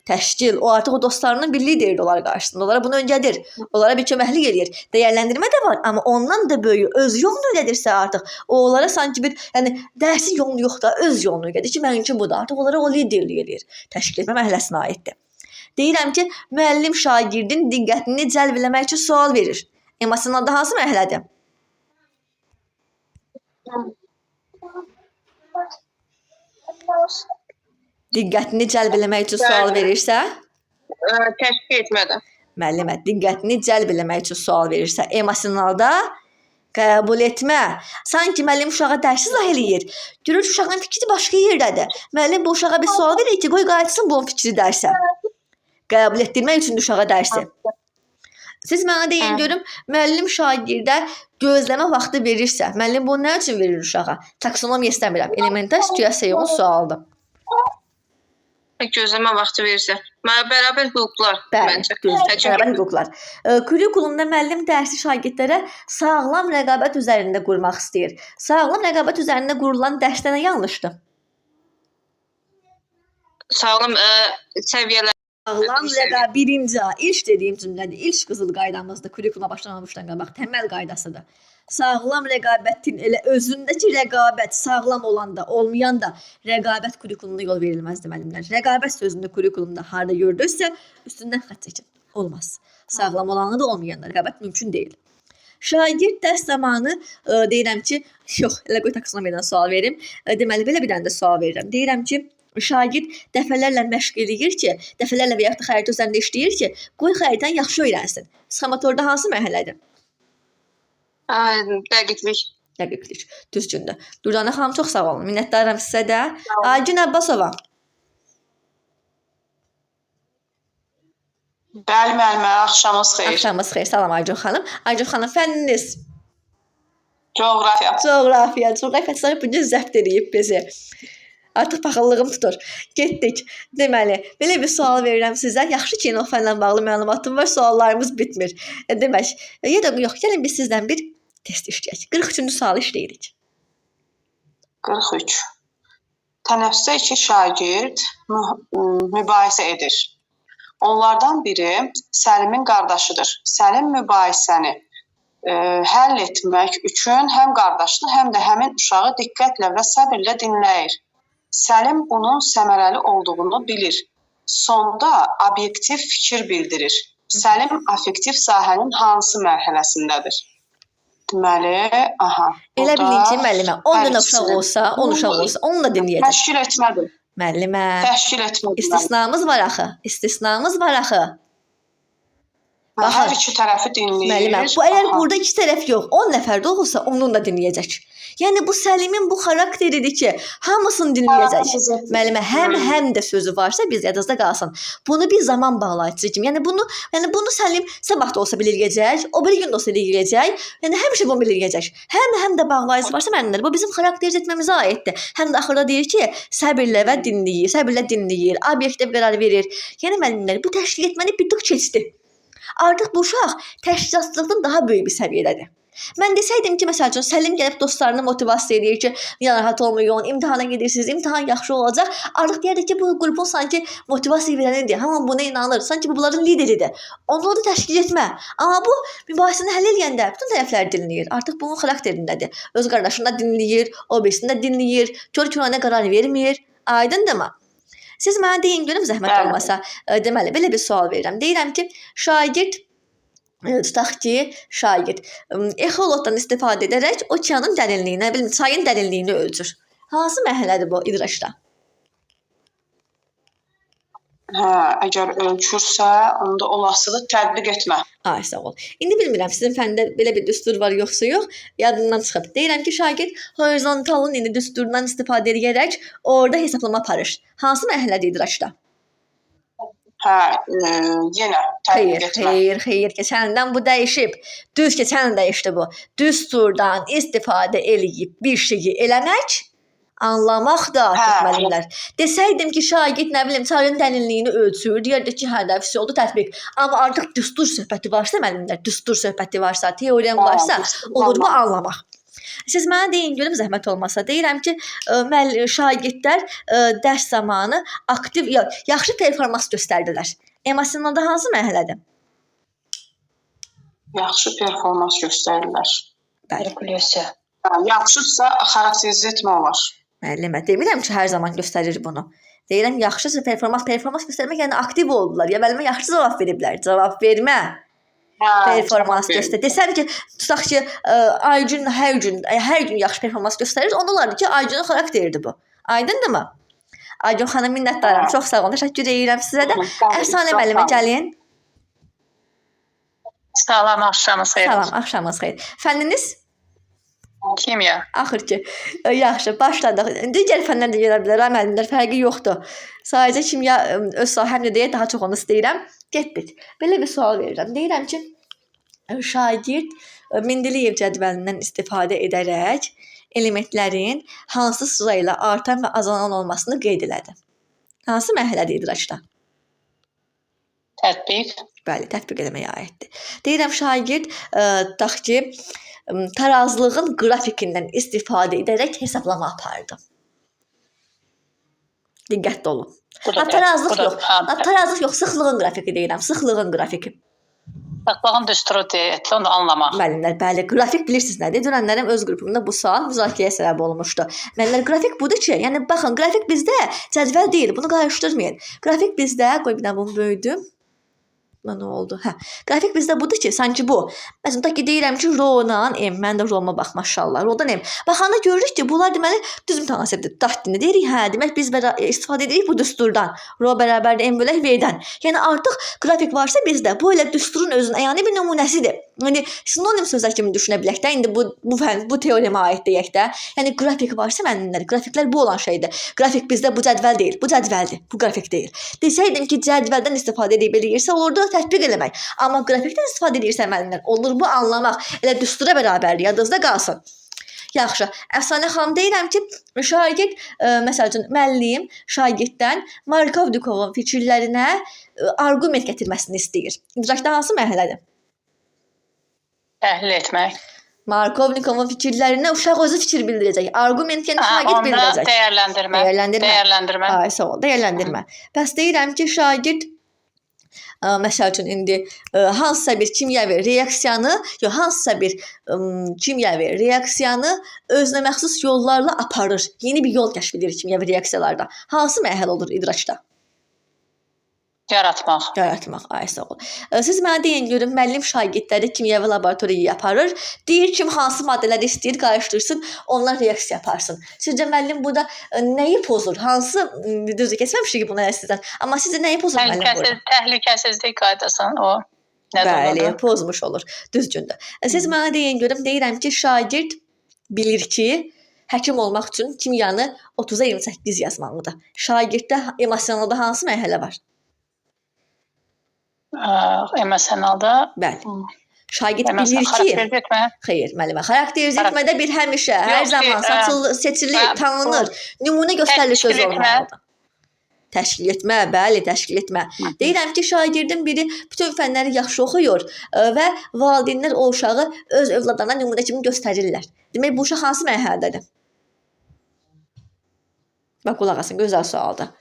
təşkil, o artıq o dostlarının bir lideridir onlar qarşısında. Onlara bunu öyrədir. Onlara bir köməklik eləyir. Dəyərləndirmə də var, amma ondan da böyüyü öz yolunu öyrədirsə artıq o onlara sanki bir, yəni dərsin yolunu yox da öz yolunu öyrədir ki, mənimki budur. Artıq onlara o liderlik eləyir. Təşkil etmə mərhələsinə aiddir. Deyirəm ki, müəllim şagirdin diqqətini cəlb eləmək üçün sual verir. Emosionalda hansı mərhələdir? Diqqətini cəlb eləmək üçün sual Bəli. verirsə? Təşkil etmədə. Müəllimə, diqqətini cəlb eləmək üçün sual verirsə, emosionalda qəbul etmə. Sanki müəllim uşağa dərs izah eləyir. Görür ki, uşağın fikri başqa yerdədir. Müəllim bu uşağa bir sual verir ki, qoy qayıtsın bunun fikri dərsə. Qəbul etdirmək üçün uşağa dərsi. Siz mənə deyin görüm, müəllim şagirdə gözləmə vaxtı verirsə, müəllim bunu nə üçün verir uşağa? Taksonomiya istəmirəm. Elementar situasiya sualdır. Gözləmə vaxtı verirsə. Mənə bərabər hüquqlar Bəli, məncə. düzdür. Hə, çünki- Bərabər hüquqlar. Kurikulumda müəllim dərsi şagirdlərə sağlam rəqabət üzərində qurmaq istəyir. Sağlam rəqabət üzərində qurulan dərsdə nə yanlışdır? Sağlam səviyyələr. Sağlam Bir səviyyə. rəqabət birinci A, ilk dediyim cümlədir. İlk qızıl qaydamızdır. Kurikuluma başlamamışdan qabaq təməl qaydasıdır. Sağlam rəqabətin elə özündəki rəqabət sağlam olanda, olmayanda rəqabət kurikulumuna yol verilməzdi müəllimlər. Rəqabət sözünü kurikulumda harda gördünüzsə, üstündən xətt çəkin. Olmaz. Sağlam olanı da olmayanda rəqabət mümkün deyil. Şagird dərs zamanı deyirəm ki, yox, elə qoy taksonomiyadan sual verim. Deməli belə bir dənə də sual verirəm. Deyirəm ki, şagird dəfələrlə məşq eləyir ki, dəfələrlə və yaxud da xəritə üzərində işləyir ki, qoy xəritəni yaxşı öyrənsin. Sxematorda hansı mərhələdir? Dəqiqlik. Dəqiqlik. Düzgündür. Dürdanə xanım çox sağ olun. Minnətdaram sizə də. Aygün Abbasova. Bəli müəllimə, axşamınız xeyir. Axşamınız xeyir. Salam Aygün xanım. Aygün xanım fənniniz Coğrafiya. coğrafiya. Coğrafiyaçılar bu gün zəbt eləyib bizi. Artıq paxıllığım tutur. Getdik. Deməli, belə bir sual verirəm sizə. Yaxşı ki, yenə o fənlə bağlı məlumatım var, suallarımız bitmir. Demək, ya da yox, gəlin biz sizdən bir test işləyək. 43-cü sualı işləyirik. 43. Tənəffüsdə iki şagird mübahisə edir. Onlardan biri Səlimin qardaşıdır. Səlim mübahisəni həll etmək üçün həm qardaşını, həm də həmin uşağı diqqətlə və səbirlə dinləyir. Səlim bunun səmərəli olduğunu bilir. Sonda obyektiv fikir bildirir. Səlim affektiv sahənin hansı mərhələsindədir? Deməli, aha. Elə burada bilin ki, müəllimə 10 hər dənə uşaq ikisinin- olsa, 10 uşaq olsa, onu da dinləyəcək. Təşkil etmədir. Müəllimə, Təşkil etmədir. istisnamız var axı. İstisnamız var axı. Hər Baxın. iki tərəfi dinləyir. Müəllimə, bu əgər Aha. burada iki tərəf yox, 10 nəfər də olsa onun da dinləyəcək. Yəni bu Səlimin bu xarakteridir ki, hamısını dinləyəcək. Müəllimə, həm də sözü varsa biz yadınızda qalsın. Bunu bir zaman bağlayıcı kimi. Yəni bunu Səlim sabah da olsa bilirgəcək, o biri gün də olsa bilirgəcək. Yəni həmişə bunu bilirgəcək. Həm də bağlayıcı varsa müəllimlər, bu bizim xarakterizə etməmizə aiddir. Həm də axırda deyir ki, səbirlə və dinləyir, səbirlə dinləyir, obyektiv qərar verir. Yəni müəllimlər, bu təşkil etməni bir tık keçdi. Artıq bu uşaq təşkilatçılıqdan daha böyük bir səviyyədədir. Mən desəydim ki, məsəl üçün Səlim gəlib dostlarını motivasiya eləyir ki, narahat olmayın, imtahana gedirsiniz, imtahan yaxşı olacaq. Artıq deyərdik ki, bu qrupun sanki motivasiya verənidir. Hamı buna inanır. Sanki bu bunların lideridir. Onda da təşkil etmə. Amma bu mübahisəni həll eləyəndə bütün tərəflər dinləyir. Artıq bunun xarakterindədir. Öz qardaşını da dinləyir, o birisini də dinləyir, kör-körənə qərar vermir. Aydındırmı? Siz mənə deyin görüm zəhmət Bəli. olmasa. Deməli, belə bir sual verirəm. Deyirəm ki, şagird tutaq ki, şagird exolotdan istifadə edərək okeanın dərinliyini, nə bilim, çayın dərinliyini ölçür. Hansı mərhələdir bu idraçda? Hə, əgər ölçürsə, onda olasıdır tətbiq etmə. Ay, sağ ol. İndi bilmirəm sizin fəndə belə bir düstur var yoxsa yox, yadımdan çıxıb. Deyirəm ki, şagird horizontalın indi düsturundan istifadə edərək orada hesablama aparır. Hansı mərhələdir idraçda? Hə, yenə tətbiq Xeyr, etmə. xeyr, xeyr. Keçəndən bu dəyişib. Düz keçən dəyişdi bu. Düsturdan istifadə eləyib bir şeyi eləmək anlamaq da artıq Hə. müəllimlər. Desəydim ki, şagird nə bilim çayın dərinliyini ölçür, deyərdi ki, hə, də oldu tətbiq. Amma artıq düstur söhbəti varsa müəllimlər, düstur söhbəti varsa, teorem varsa, olur bu anlamaq. Siz mənə deyin görüm zəhmət olmasa. Deyirəm ki, şagirdlər dərs zamanı aktiv, yaxşı performans göstərdilər. Emosionalda hansı mərhələdir? Yaxşı performans göstərirlər. Bəli. Kalkulyasiya. Hə, yaxşıdırsa xarakterizə etmə olar. Müəllimə, demirəm ki, hər zaman göstərir bunu. Deyirəm, yaxşı performans göstərmək, yəni aktiv oldular. Ya müəllimə yaxşı cavab veriblər. Cavab vermə. Hə, Performans cavab göstər. Desəm ki, tutaq ki, Aygün hər gün yaxşı performans göstərir, onda olardı ki, Aygünün xarakteridir bu. Aydındırmı? Aygün xanım minnətdaram. Çox sağ olun. Təşəkkür edirəm sizə də. Əfsanə müəllimə gəlin. Salam, axşamınız xeyir. Salam, axşamınız xeyir. Fənniniz? Kimya. Axır ki, yaxşı, başladıq. Digər fənlər də gələ bilər, ha, müəllimlər, fərqi yoxdur. Sadəcə kimya öz sahəmdir deyə daha çox onu istəyirəm. Getdik. Belə bir sual verirəm. Deyirəm ki, şagird Mendeleyev cədvəlindən istifadə edərək elementlərin hansı sıra ilə artan və azalan olmasını qeyd elədi. Hansı mərhələdə idraçda? Tətbiq. Bəli, tətbiq eləməyə aiddir. Deyirəm şagird, tutaq ki, tarazlığın qrafikindən istifadə edərək hesablama apardı. Diqqətli olun. Bu da Ha, tarazlıq bu da- yox. Ha, Ha, tarazlıq yox, sıxlığın qrafiki deyirəm, sıxlığın qrafiki. Sıxlığın düsturu deyil, onu anlamaq. Müəllimlər, bəli, qrafik bilirsiniz nədir? Dünənlərim öz qrupumda bu sual müzakirəyə səbəb olmuşdu. Müəllimlər, qrafik budur ki, yəni baxın, qrafik bizdə cədvəl deyil, bunu qarışdırmayın. Qrafik bizdə, qoy bir dənə bunu böyüdüm. Buna nə oldu? Hə. Qrafik bizdə budur ki, sanki bu. Məsələn, tutaq ki, deyirəm ki, rho-dan M, mən də rho-ma bax, maşallah. Rho-dan M. Baxanda görürük ki, bunlar deməli düz mütənasibdir. Tutaq ki, deyirik, hə, demək biz istifadə edirik bu düsturdan. Rho bərabərdir M bölək V-dən. Yəni artıq qrafik varsa bizdə bu elə düsturun özünün əyani bir nümunəsidir. Yəni sinonim sözlər kimi düşünə bilək də. İndi bu fən, bu teoriyaya aid deyək də. Yəni qrafik varsa müəllimlər, qrafiklər bu olan şeydir. Qrafik bizdə bu cədvəl deyil, bu cədvəldir. Bu qrafik deyil. Desəydim ki, cədvəldən istifadə edib eləyirsə, olurdu tətbiq eləmək. Amma qrafikdən istifadə edirsə müəllimlər, olur bu anlamaq. Elə düstura bərabərdir, yadınızda qalsın. Yaxşı, Əfsanə xanım deyirəm ki, şagird, məsəl üçün müəllim şagirddən Markovnikovun fikirlərinə arqument gətirməsini istəyir. İdrakda hansı mərhələdir? Təhlil etmək. Markovnikovun fikirlərinə uşaq özü fikir bildirəcək. Arqument yəni Ha, şagird onda bildirəcək. dəyərləndirmə. Dəyərləndirmə. Dəyərləndirmə. Ay, sağ ol. Dəyərləndirmə. Bəs deyirəm ki, şagird məsəl üçün indi hansısa bir kimyəvi reaksiyanı, yox, hansısa bir kimyəvi reaksiyanı özünə məxsus yollarla aparır. Yeni bir yol kəşf edir kimyəvi reaksiyalarda. Hansı mərhələ olur idraçda? Yaratmaq. Yaratmaq. Ay, sağ ol. Siz mənə deyin görüm, müəllim şagirdləri kimyəvi laboratoriyaya aparır. Deyir kim hansı maddələri istəyir, qarışdırsın, onlar reaksiya aparsın. Sizcə müəllim burada nəyi pozur? Hansı, düzdür, keçməmişik ki, bunu hələ sizdən. Amma sizcə nəyi pozur müəllim burada? Təhlükəsizlik qaydasını o nə Bəli, olur? pozmuş olur. Düzgündür. Siz mənə deyin görüm, deyirəm ki, şagird bilir ki, həkim olmaq üçün kimyanı 30-a 28 yazmalıdır. Şagirddə emosionalda hansı mərhələ var? Emosionalda. Bəli. Şagird bilir ki, Xarakterizə etmə. Xeyr, müəllimə, xarakterizə etmədə bir həmişə, hər Yox, zaman saçılır, seçilir, tanınır, nümunə göstərilir söz olmalıdır. Təşkil etmə, bəli, təşkil etmə. Deyirəm ki, şagirdin biri bütün fənləri yaxşı oxuyur və valideynlər o uşağı öz övladlarına nümunə kimi göstərirlər. Demək, bu uşaq hansı mərhələdədir? Bax, qulaq asın, gözəl sualdır.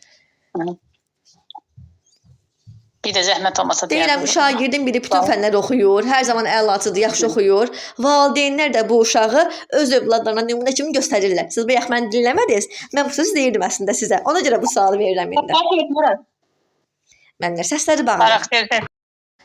Bir də zəhmət olmasa Deyirəm, şagirdin biri bütün fənləri oxuyur, hər zaman əlaçıdır, yaxşı oxuyur. Valideynlər də bu uşağı öz övladlarına nümunə kimi göstərirlər. Siz bayaq məni dinləmədiniz. Mən bu sözü deyirdim əslində sizə. Ona görə bu sualı verirəm indi. Mənlər səsləri bağlayır. Xarakterizə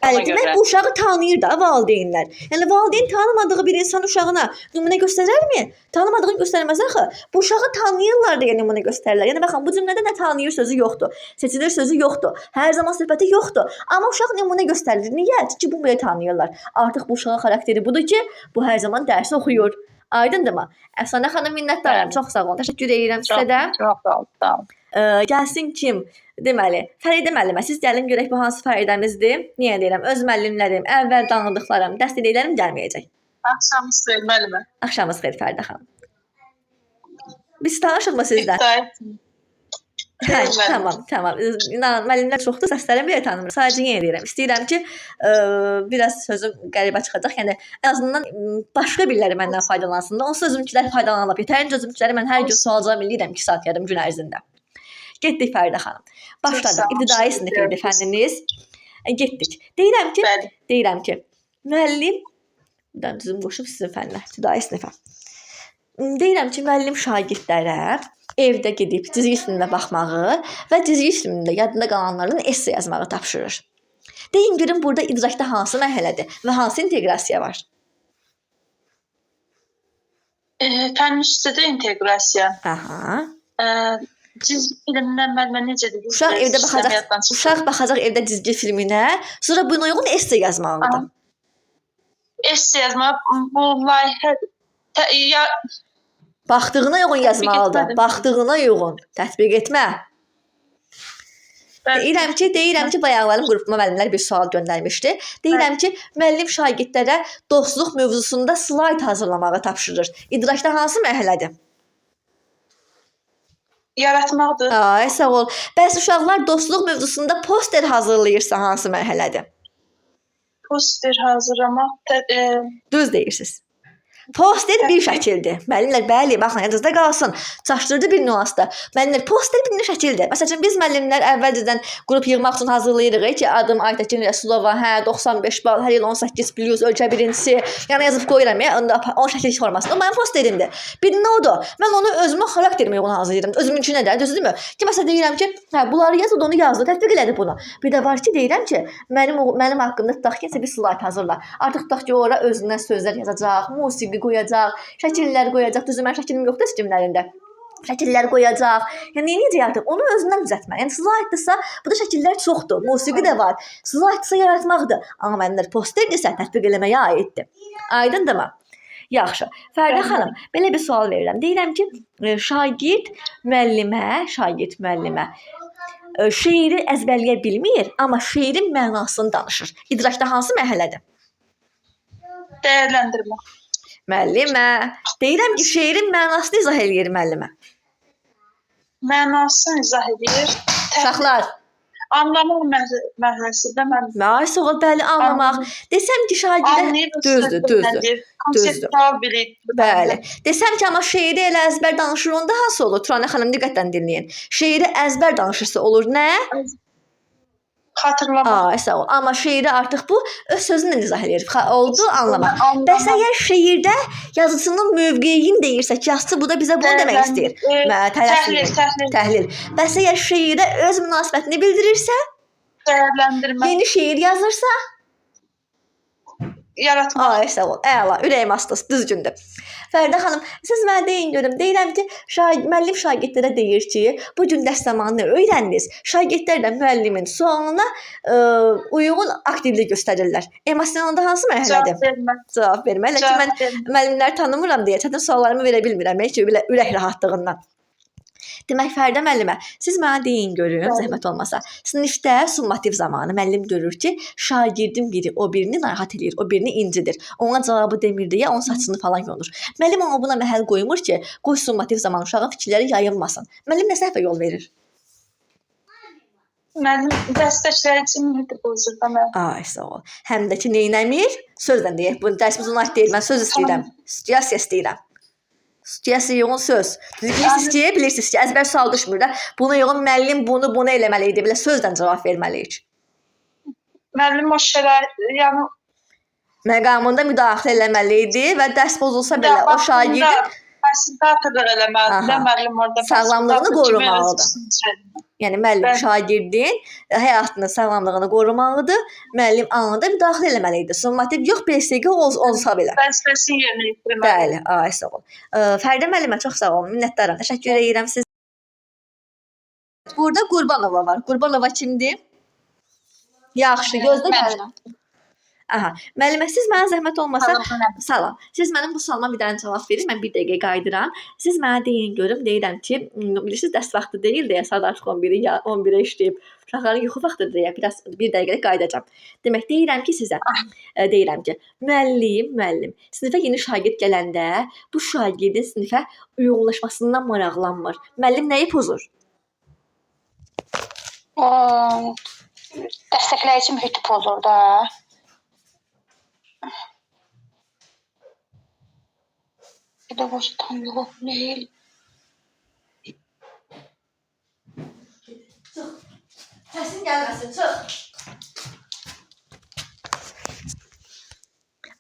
Bəli, demək bu uşağı tanıyır da valideynlər. Yəni valideyn tanımadığı bir insan uşağına nümunə göstərərmi? Tanımadığını göstərməz axı. Bu uşağı tanıyırlar deyə nümunə göstərirlər. Yəni baxın, bu cümlədə nə tanıyır sözü yoxdur, seçilir sözü yoxdur, hər zaman söhbəti yoxdur. Amma uşaq nümunə göstərilir. Niyə? Çünki bunu belə tanıyırlar. Artıq bu uşağın xarakteri budur ki, bu hər zaman dərsi oxuyur. Aydındırmı? Əfsanə xanım minnətdaram. Çox sağ olun. Təşəkkür edirəm sizə də. Çox sağ olun. Sağ olun. Gəlsin kim? Deməli, Fəridə müəllimə, siz gəlin görək bu hansı Fəridəmizdir. Niyə deyirəm? Öz müəllimlərim, əvvəl danıdıqlarım, dəstəklərim gəlməyəcək. Axşamınız xeyir müəllimə. Axşamınız xeyir Fəridə xanım. Biz tanışıq mı sizlə? Hə, tamam. İnanın, müəllimlər çoxdur, səslərimi belə tanımıram. Sadəcə yenə deyirəm, istəyirəm ki, biraz sözüm qəribə çıxacaq. Yəni, ən azından başqa biriləri məndən faydalansın. Onsuz özümkilər faydalanılıb. Yetərincə özümküləri mən hər gün sual cavab eləyirəm 2 saat yarım gün ərzində. Getdik Fəridə xanım. Başladıq. İbtidai sinif idi fənniniz. Getdik. Deyirəm ki, müəllim, düzüm qoşub sizin fənnə, ibtidai sinifə. Deyirəm ki, müəllim şagirdlərə evdə gedib cizgi filminə baxmağı və cizgi filmində yadında qalanların esse yazmağı tapşırır. Deyin görüm burada idrakda hansı mərhələdir və hansı inteqrasiya var? Fənn üstüdə inteqrasiya. Aha. Cizgi filmindən müəllimə necə dediniz? Uşaq Biraz evdə işləm baxacaq, yaddan çıxdı. uşaq baxacaq evdə cizgi filminə, sonra buna uyğun esse yazmalıdır. Esse yazma bu layihə ya Baxdığına uyğun yazmalıdır. etmədim. Baxdığına uyğun. Tətbiq etmə. Bəli. Deyirəm ki, bayaqlarım qrupuma müəllimlər bir sual göndərmişdi. Deyirəm ki, müəllim şagirdlərə dostluq mövzusunda slayd hazırlamağı tapşırır. İdrakda hansı mərhələdir? Yaratmaqdır. Ay, sağ ol. Bəs uşaqlar dostluq mövzusunda poster hazırlayırsa hansı mərhələdir? Poster hazırlamaq, Düz deyirsiniz. Poster bir şəkildir. Müəllimlər, bəli, baxın, yadınızda qalsın. Çaşdırdı bir nüansda. Müəllimlər, poster bir şəkildir. Məsəl üçün, biz müəllimlər əvvəlcədən qrup yığmaq üçün hazırlayırıq ki, adım Aytəkin Rəsulova, hə, 95 bal, hər il 18 plus, ölkə birincisi. Yəni yazıb qoyuram, ya, onda o şəkil formasında. O mənim posterimdir. Bir nə odur? Mən onu özümə xarakterimə uyğun hazırlayıram. Özümünkünə də, düzdürmü? Ki, məsələn deyirəm ki, hə, bunları yaz, o da onu yazdı, tətbiq elədi bunu. Bir də var ki, deyirəm ki, mənim haqqımda tutaq ki, bir slayd hazırla. Artıq tutaq ki, ora özündən sözlər yazacaq, musiqi qoyacaq, şəkillər qoyacaq. Düzdür, mənim şəklim yoxdur seçimlərində. Şəkillər qoyacaq. Yəni necə artıq onu özündən düzəltmə. Yəni slayddırsa, burada şəkillər çoxdur, musiqi də var. Slayddırsa yaratmaqdır. Amma müəllimlər posterdirsə tətbiq eləməyə aiddir. Aydındırmı? Yaxşı. Fərdə xanım, belə bir sual verirəm. Deyirəm ki, şagird müəllimə şeiri əzbərləyə bilmir, amma şeirin mənasını danışır. İdrakda hansı mərhələdir? Dəyərləndirmə. Müəllimə, deyirəm ki, şeirin mənasını izah eləyir müəllimə. Mənasını izah edir. Uşaqlar, Anlamaq mərhələsində mən ay sağ ol, bəli, anlamaq. Desəm ki, şagirdə düzdür, düzdür. Konseptual bilik. Bəli. Desəm ki, amma şeiri elə əzbər danışır, onda hansı olur? Turanə xanım, diqqətlə dinləyin. Şeiri əzbər danışırsa olur nə? Xatırlamaq. Ay, sağ ol. Amma şeiri artıq bu öz sözünlə izah eləyir. Oldu anlamaq. Bəs əgər şeirdə yazıçının mövqeyini deyirsə ki, yazıçı bu da bizə bunu demək istəyir. Təhlil, təhlil. Bəs əgər şeirə öz münasibətini bildirirsə, dəyərləndirmə, yeni şeir yazırsa, yaratmaq. Ay, sağ ol. Əla, ürəyim asdız, düzgündür. Fərdə xanım, siz mənə deyin görüm. Deyirəm ki, müəllim şagirdlərə deyir ki, bu gün dərs zamanı nə öyrəndiniz? Şagirdlər də müəllimin sualına uyğun aktivlik göstərirlər. Emosionalda hansı mərhələdir? Cavab vermə. Cavab vermə. Elə ki, mən müəllimləri tanımıram deyə çətin suallarımı verə bilmirəm, ki, belə ürək rahatlığından. Demək, Fərdə müəllimə, siz mənə deyin görüm, zəhmət olmasa. Sinifdə summativ zamanı müəllim görür ki, şagirdin biri o birini narahat eləyir, o birini incidir. Ona cavabı demir deyə onun saçını falan yonur. Müəllim ona buna məhəl qoymur ki, qoy summativ zamanı uşağın fikirləri yayınmasın. Müəllim nə səhvə yol verir? Müəllim dəstəkləyici mühiti pozur da müəllim. Ay, sağ ol. Həm də ki, neynəmir? Sözlə deyək. Bu dərsimiz ona aid deyil. Mən söz istəyirəm. Situasiya istəyirəm. Situasiya yoğun söz. Bilirsiniz ki, əzbər sual düşmür də. Buna yoğun müəllim bunu eləməli idi. Belə sözlə cavab verməliyik. Müəllim o şərait, yəni Məqamında müdaxilə eləməli idi və dərs pozulsa belə o şagirdin fasilitatorluq eləməlidir də müəllim orada. Sağlamlığını qorumalıdır. Yəni müəllim şagirdin həyatını, sağlamlığını qorumalıdır. Müəllim anında müdaxilə eləməli idi. Summativ yox, BSG olsa belə. Vəzifəsini yerinə yetirməli. Bəli, ay sağ ol. Fərdə müəllimə çox sağ olun, minnətdaram. Təşəkkür edirəm sizə. Burada Qurbanova var. Qurbanova kimdir? Yaxşı, gözlə gəlirəm. Aha, müəllimə, siz mənə zəhmət olmasa, salam. Siz mənim bu sualıma bir dənə cavab verin, mən bir dəqiqə qayıdıram. Siz mənə deyin görüm, deyirəm ki, bilirsiniz dərs vaxtı deyil deyə, saat artıq 11-ə işləyib. Uşaqların yuxu vaxtıdır deyə biraz bir dəqiqəlik qayıdacağam. Demək, deyirəm ki sizə, deyirəm ki, müəllim sinifə yeni şagird gələndə bu şagirdin sinifə uyğunlaşmasından maraqlanmır. Müəllim nəyi pozur? Dəstəkləyici mühiti pozur da. Pedagojik tam yox, deyil. Çıx. Səsin gəlməsin, çıx.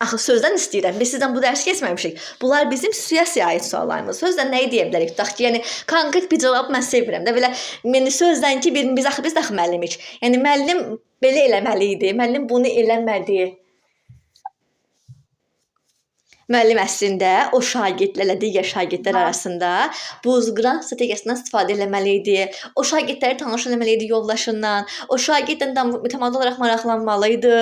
Axı sözdən istəyirəm. Biz sizdən bu dərsi keçməmişik. Bunlar bizim siyasiyə aid suallarımız. Sözlə nəyi deyə bilərik? Tutaq ki, yəni konkret bir cavab mən sevirəm də. Belə yəni sözlə ki, biz axı müəllimik. Yəni müəllim belə eləməli idi. Müəllim bunu eləmədi. Müəllim əslində o şagirdlərlə digər şagirdlər arasında buzqıran strategiyasından istifadə eləməli idi. O şagirdləri tanış eləməli idi yoldaşından. O şagirdlə mütəmadi olaraq maraqlanmalı idi.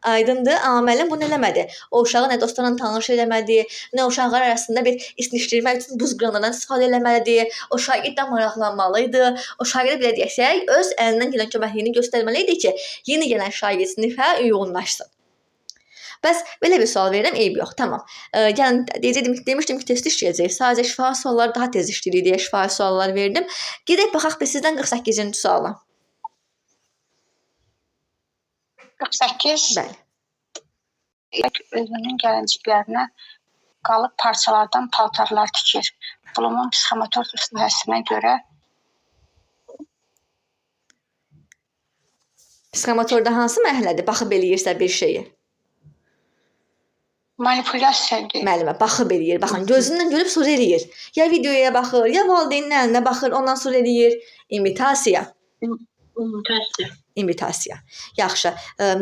Aydındır? Amma müəllim bunu eləmədi. O uşağı nə dostlarla tanış eləmədi, nə uşaqlar arasında bir isnişdirmək üçün buzqıranlardan istifadə eləməlidir. O şagirdlə maraqlanmalı idi. O şagirdə belə deyəksək, öz əlindən gələn köməkliyini göstərməli idi ki, yeni gələn şagird sinifə uyğunlaşsın. Bəs belə bir sual verirəm, eybi yox. Tamam. Gəlin demişdim ki, test işləyəcəyik. Sadəcə şifahi sualları daha tez işləyirik deyə şifahi suallar verdim. Gedək baxaq biz sizdən 48-ci suala. 48. Bəli. Özünün gəlinciklərinə qalıb parçalardan paltarlar tikir. Blumun psixomotor sahəsinə görə Psixomotorda hansı mərhələdir? Baxıb eləyirsə bir şeyi. Manipulyasiyadır. Müəllimə baxıb eləyir. Baxın, gözündən görüb sonra eləyir. Ya videoya baxır, ya valideynin əlinə baxır, ondan sonra eləyir. İmitasiya. İmitasiya. İmitasiya. Yaxşı.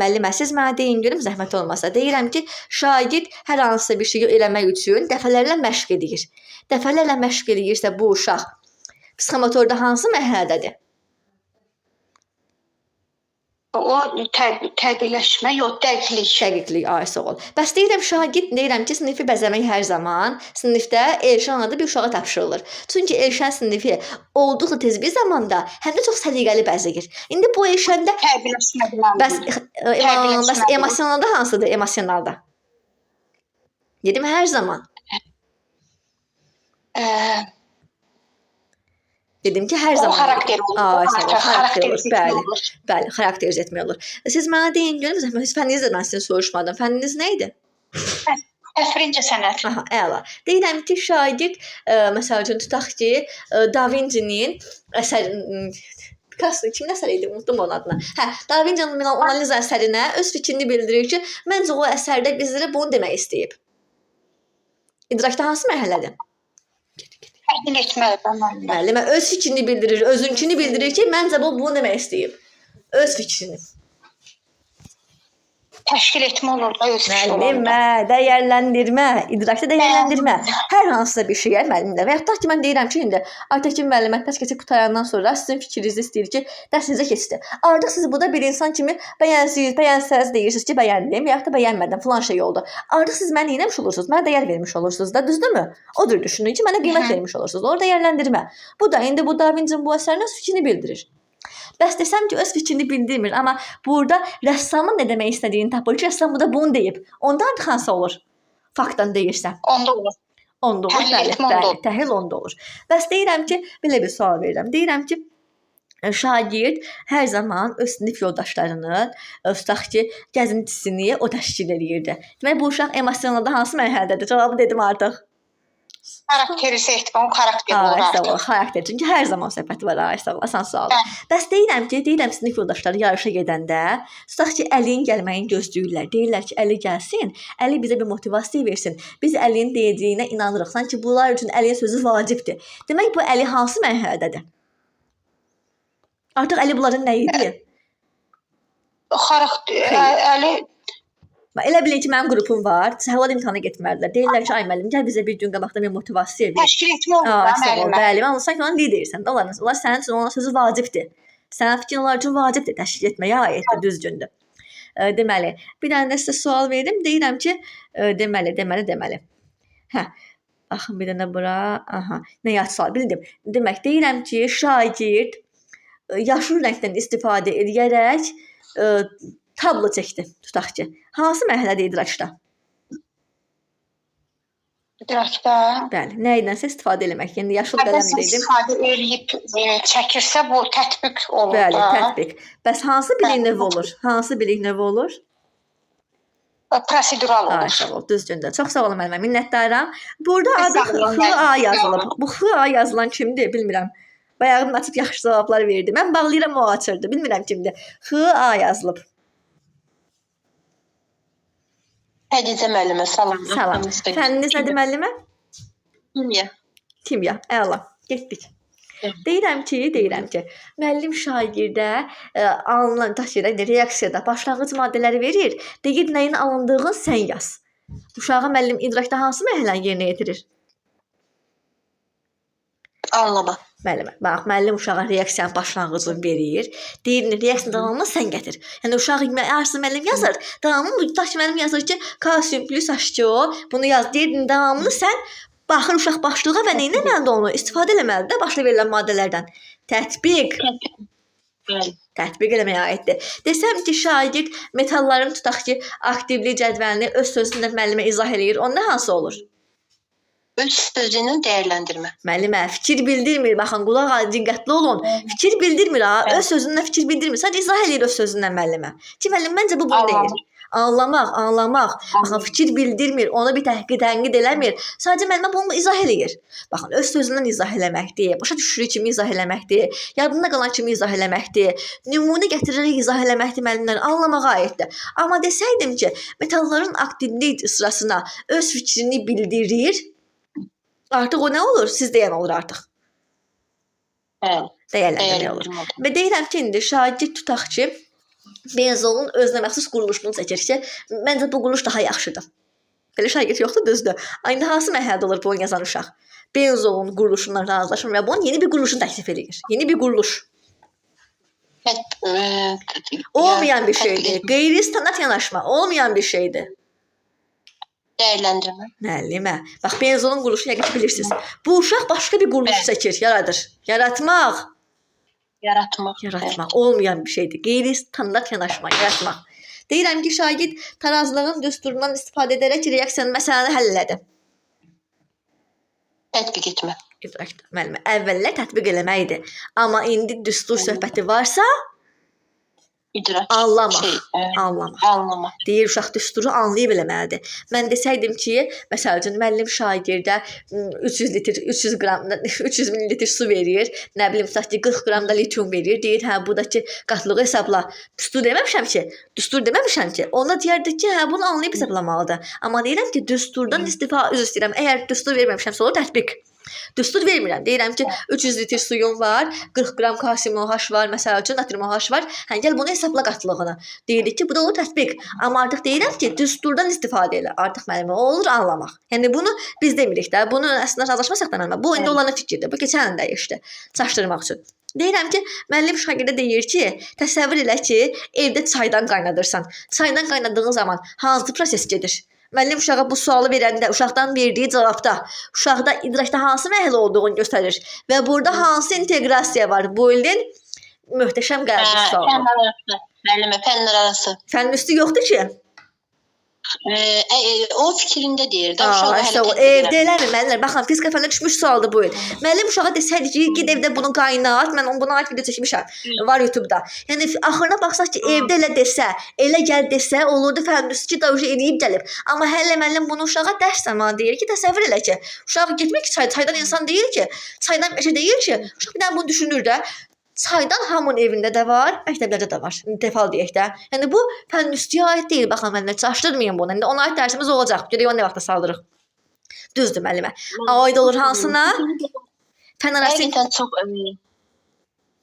Müəllimə, siz mənə deyin görüm zəhmət olmasa. Deyirəm ki, şagird hər hansısa bir şeyi eləmək üçün dəfələrlə məşq eləyir. Dəfələrlə məşq eləyirsə bu uşaq psixomotorda hansı mərhələdədir? O təbiiləşmə, yox, dəqiqlik. Dəqiqlik, ay sağ ol. Bəs deyirəm şagird, deyirəm ki, sinifi bəzəmək hər zaman sinifdə Elşən adlı bir uşağa tapşırılır. Çünki Elşən sinifi olduqca tez bir zamanda həm də çox səliqəli bəzəyir. İndi bu Elşəndə Təbiiləşmə bəs bəs emosionalda hansıdır? Emosionalda. Dedim hər zaman. Dedim ki, hər zaman. O xarakter olur. Ay, sağ ol, xarakter olur. Bəli, bəli, xarakterizə etmək olur. Siz mənə deyin görüm, zəhmət, fənniniz də mən sizin soruşmadım. Fənniniz nə idi? Təsvirincə sənət. Aha, əla. Deyirəm ki, şagird, məsəl üçün tutaq ki, Da Vinci'nin əsər Picasso kimin əsəri idi? Unutdum onun adını. Hə, Da Vinci'nin Mona Lisa əsərinə öz fikrini bildirir ki, məncə o əsərdə bizlərə bunu demək istəyib. İdrakda hansı mərhələdir? Təhlil etmək müəllimə. Müəllimə öz fikrini bildirir, özünkünü bildirir ki, məncə bu bunu demək istəyib. Öz fikrini. Təşkil etmə olur da öz fikri olur. Müəllimə, dəyərləndirmə, idrakda dəyərləndirmə. Hər hansısa bir şeyə müəllimlə və yaxud da ki, mən deyirəm ki, indi Aytəkin müəllimə dərs keçib qurtarandan sonra sizin fikrinizi istəyir ki, dərs necə keçdi. Artıq siz burada bir insan kimi bəyənsiniz, bəyənsəz deyirsiniz ki, bəyəndim və yaxud da bəyənmədim, filan şey oldu. Artıq siz mənə nə etmiş olursunuz? Mənə dəyər vermiş olursunuz da, düzdürmü? Odur düşünün ki, mənə qiymət vermiş olursunuz. Orada dəyərləndirmə. Bu da indi bu Da Vinci'nin bu əsərinə öz fikrini bildirir. Bəs desəm ki, öz fikrini bildirmir, amma burada rəssamın nə demək istədiyini tapır ki, rəssam burada bunu deyib. Onda artıq hansı olur? Faktdan deyirsə. Onda olur. Onda olur, Təhlil bəli, etmə onda bəli, olur. təhlil onda olur. Bəs deyirəm ki, belə bir sual verirəm. Deyirəm ki, şagird hər zaman öz sinif yoldaşlarının, tutaq ki, gəzintisini o təşkil eləyirdi. Demək, bu uşaq emosionalda hansı mərhələdədir? Cavabı dedim artıq. Xarakterizə etmə, o xarakter olur Ay, sağ ol, artıq. xarakter. Çünki hər zaman söhbət var, ay sağ ol, asan sualdır. Bəs deyirəm ki, deyirəm sinif yoldaşları yarışa gedəndə, tutaq ki, Əlinin gəlməyini gözləyirlər. Deyirlər ki, Əli gəlsin, Əli bizə bir motivasiya versin. Biz Əlinin deyəcəyinə inanırıq. Sanki bunlar üçün Əlinin sözü vacibdir. Demək, bu Əli hansı mərhələdədir? Artıq Əli bunların nə idi? Xarakter, Xeyr. Əli Bax, elə bilin ki, mənim qrupum var. Səhvlər imtahana getməlidirlər. Deyirlər ki, ay müəllim, gəl bizə bir gün qabaqdan bir motivasiya ver. təşkil etmə olur Ay, da sağ ol. müəllimə. Bəli, mən sanki onun lidersən də. Onlar sənin üçün onun sözü vacibdir. Sənin fikrin onlar üçün vacibdir. Təşkil etməyə aiddir, düzgündür. Deməli, bir dənə də sizə sual verdim. Deyirəm ki, deməli. Hə. Baxın bir dənə bura. Aha. Nə yad sual bildim. Demək, deyirəm ki, şagird yaşıl rəngdən istifadə edərək tablo çəkdi, tutaq ki. Hansı mərhələdə idrakda? İdrakda. Bəli, nə idənsə istifadə eləmək. Yəni yaşıl qələm Nəsə dedim. istifadə eləyib çəkirsə bu tətbiq olur Bəli, da. tətbiq. Bəs hansı bilik növü olur? Hansı bilik növü olur? Prosedural Ay, olur. sağ ol, düzgündür. Çox sağ olun müəllimə, minnətdaram. Burada Sağ adı olun, X A müəllimə. yazılıb. Bu X A yazılan kimdir, bilmirəm. Bayağım açıb yaxşı cavablar verdi. Mən bağlayıram, o açırdı. Bilmirəm kimdir. X A yazılıb. Xədicə müəllimə salam. Salam. Fənniniz nədir müəllimə? Kimya. Kimya. Əla. Getdik. Deyirəm ki, müəllim şagirdə alınan daşıyır, reaksiyada başlanğıc maddələri verir. Deyir, nəyin alındığını sən yaz. Uşağı müəllim idrakda hansı mərhələni yerinə yetirir? Anlama. Müəllimə. Bax, müəllim uşağa reaksiyanın başlanğıcını verir. Deyir, reaksiyanın davamını sən gətir. Yəni uşaq arası müəllim yazır. Davamını tutaq ki, müəllim yazır ki, kalsium plus H2O, bunu yaz. Deyir, davamını sən baxır uşaq başlığa və nə etməlidir onu? İstifadə eləməlidir də başda verilən maddələrdən. Tətbiq. Bəli. Tətbiq eləməyə aiddir. Desəm ki, şagird metalların tutaq ki, aktivlik cədvəlini öz sözündə müəllimə izah eləyir. Onda hansı olur? Öz sözünün dəyərləndirmə. Müəllimə fikir bildirmir. Baxın, qulaq diqqətli olun. Fikir bildirmir ha. Öz sözündən fikir bildirmir. Sadəcə izah eləyir öz sözündən müəllimə. Ki, müəllim məncə bu bunu deyir. Anlamaq, anlamaq. Baxın, fikir bildirmir, ona bir təhqir, tənqid eləmir. Sadəcə müəllimə bunu izah eləyir. Baxın, öz sözündən izah eləməkdir, başa düşürük kimi izah eləməkdir, yadında qalan kimi izah eləməkdir, nümunə gətirərək izah eləməkdir müəllimlər anlamağa aiddir. Amma desəydim ki, metalların aktivlik sırasına öz fikrini bildirir, artıq o nə olur? Siz deyən olur artıq. Bəli. Dəyərləndirmək olur. Və deyirəm ki, indi şagird tutaq ki, benzolun özünə məxsus quruluşunu çəkir ki, məncə bu quruluş daha yaxşıdır. Belə şagird yoxdur, düzdür. İndi hansı mərhələdə olur bunu yazan uşaq? Benzolun quruluşundan razılaşmır və bunun yeni bir quruluşunu təklif edir. Yeni bir quruluş. Olmayan bir şeydir. Qeyri-standart yanaşma. Olmayan bir şeydir. Dəyərləndirmə. Müəllimə, bax benzolun quruluşunu yəqin ki bilirsiniz. Bu uşaq başqa bir quruluş çəkir, yaradır. Yaratmaq. Yaratmaq. Yaratmaq olmayan bir şeydir. Qeyri-standart yanaşma, yaratmaq. Deyirəm ki, şagird tarazlığın düsturundan istifadə edərək reaksiyanın məsələni həll elədi. Tətbiq etmə. İdrakda, müəllimə, əvvəllər tətbiq eləməkdir. Amma indi düstur söhbəti varsa, İdrak. Anlamaq. Anlamaq. Anlamaq. Deyir, uşaq düsturu anlayıb eləməlidir. Mən desəydim ki, məsəl üçün, müəllim şagirdə 300 litr, 300 qram, 300 millilitr su verir, nə bilim, tutaq ki, 40 qram da litium verir, deyir, hə, bu da ki, qatlığı hesabla. Düstur deməmişəm ki, düstur deməmişəm ki, ona deyərdik ki, hə, bunu anlayıb hesablamalıdır. Amma deyirəm ki, düsturdan istifadə, üzr istəyirəm, əgər düstur verməmişəmsə, olur tətbiq. Düstur vermirəm. Deyirəm ki, 300 litr suyun var, 40 qram kalsium OH var, məsəl üçün natrium OH var. Hə, gəl bunu hesabla qatlığını. Deyirik ki, bu da olur tətbiq. Amma artıq deyirəm ki, düsturdan istifadə elə. Artıq müəllimə olur anlamaq. Yəni bunu biz demirik də. Bunu əslində razılaşmasaq da müəllimə. Bu indi onların fikridir. Bu keçən il dəyişdi. Çaşdırmaq üçün. Deyirəm ki, müəllim şagirdə deyir ki, təsəvvür elə ki, evdə çaydan qaynadırsan. Çaydan qaynadığın zaman hansı proses gedir? Müəllim uşağa bu sualı verəndə, uşaqdan verdiyi cavabda, uşaqda idrakda hansı mərhələ olduğunu göstərir və burada hansı inteqrasiya var? Bu ilin möhtəşəm qəbul sualı. Fənlər arası. Müəllimə, fənlər arası. Fənn üstü yoxdur ki. O fikrində deyir də. Uşaq hələ evdə eləmir müəllimlər. Baxın, fizika fəninə düşmüş sualdır bu il. Müəllim uşağa desəydi ki, ged evdə bunu qaynat, mən buna aid video çəkmişəm. Var YouTube-da. Yəni axırına baxsaq ki, evdə elə desə, elə gəl desə, olurdu fənn üstü ki, da eləyib gəlib. Amma hələ müəllim bunu uşağa dərs zamanı deyir ki, təsəvvür elə ki, uşaq getmir ki, çaydan insan deyir ki, çaydan bir şey deyir ki, uşaq bir dənə bunu düşünür də. Çaydan hamının evində də var, məktəblərdə də var. Defal deyək də. Yəni bu fənn üstüyə aid deyil. Baxın, müəllimlər, çaşdırmayın bunu. İndi ona aid dərsimiz olacaq. Görək onu nə vaxta saldırıq. Düzdür müəllimə. Aid olur hansına? Fənn arası. Həqiqətən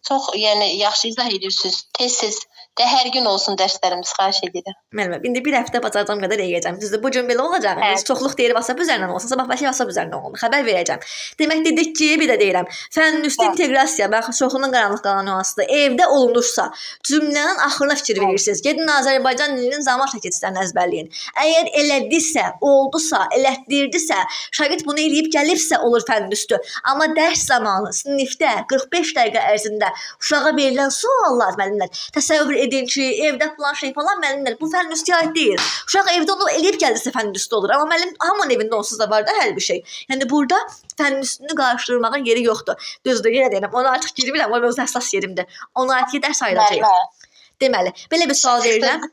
çox yəni yaxşı izah edirsiniz. Tez-tez də hər gün olsun dərslərimiz, xahiş edirəm. Müəllimə, indi bir həftə bacaracağım qədər eləyəcəm. Düzdür, bu gün belə olacaq. Biz çoxluq deyir WhatsApp üzərindən olsun, sabah başqa WhatsApp üzərindən olsun. Xəbər verəcəm. Demək dedik ki, bir də deyirəm. Fənn üstü inteqrasiya, bax, çoxunun qaranlıq qalan nüansıdır. Evdə olunursa, cümlənin axırına fikir verirsiniz. Gedin Azərbaycan dilinin zaman şəkilçilərini əzbərləyin. Əgər elədisə, oldusa, elətdirdisə, şagird bunu eləyib gəlibsə olur fənn üstü. Amma dərs zamanı sinifdə 45 dəqiqə ərzində uşağa verilən suallar müəllimlər, təsəvvür edin ki, evdə falan şey falan müəllimlər, bu fənn üstüyə aid deyil. Uşaq evdə onu eləyib gəlirsə fənn üstü olur. Amma müəllim hamının evində onsuz da var da hər bir şey. Yəni burada fənn üstünü qarışdırmağın yeri yoxdur. Düzdür, yenə deyirəm, ona artıq girmirəm, o öz həssas yerimdir. Ona aid dərs ayıracağıq. Deməli, belə bir sual verirəm.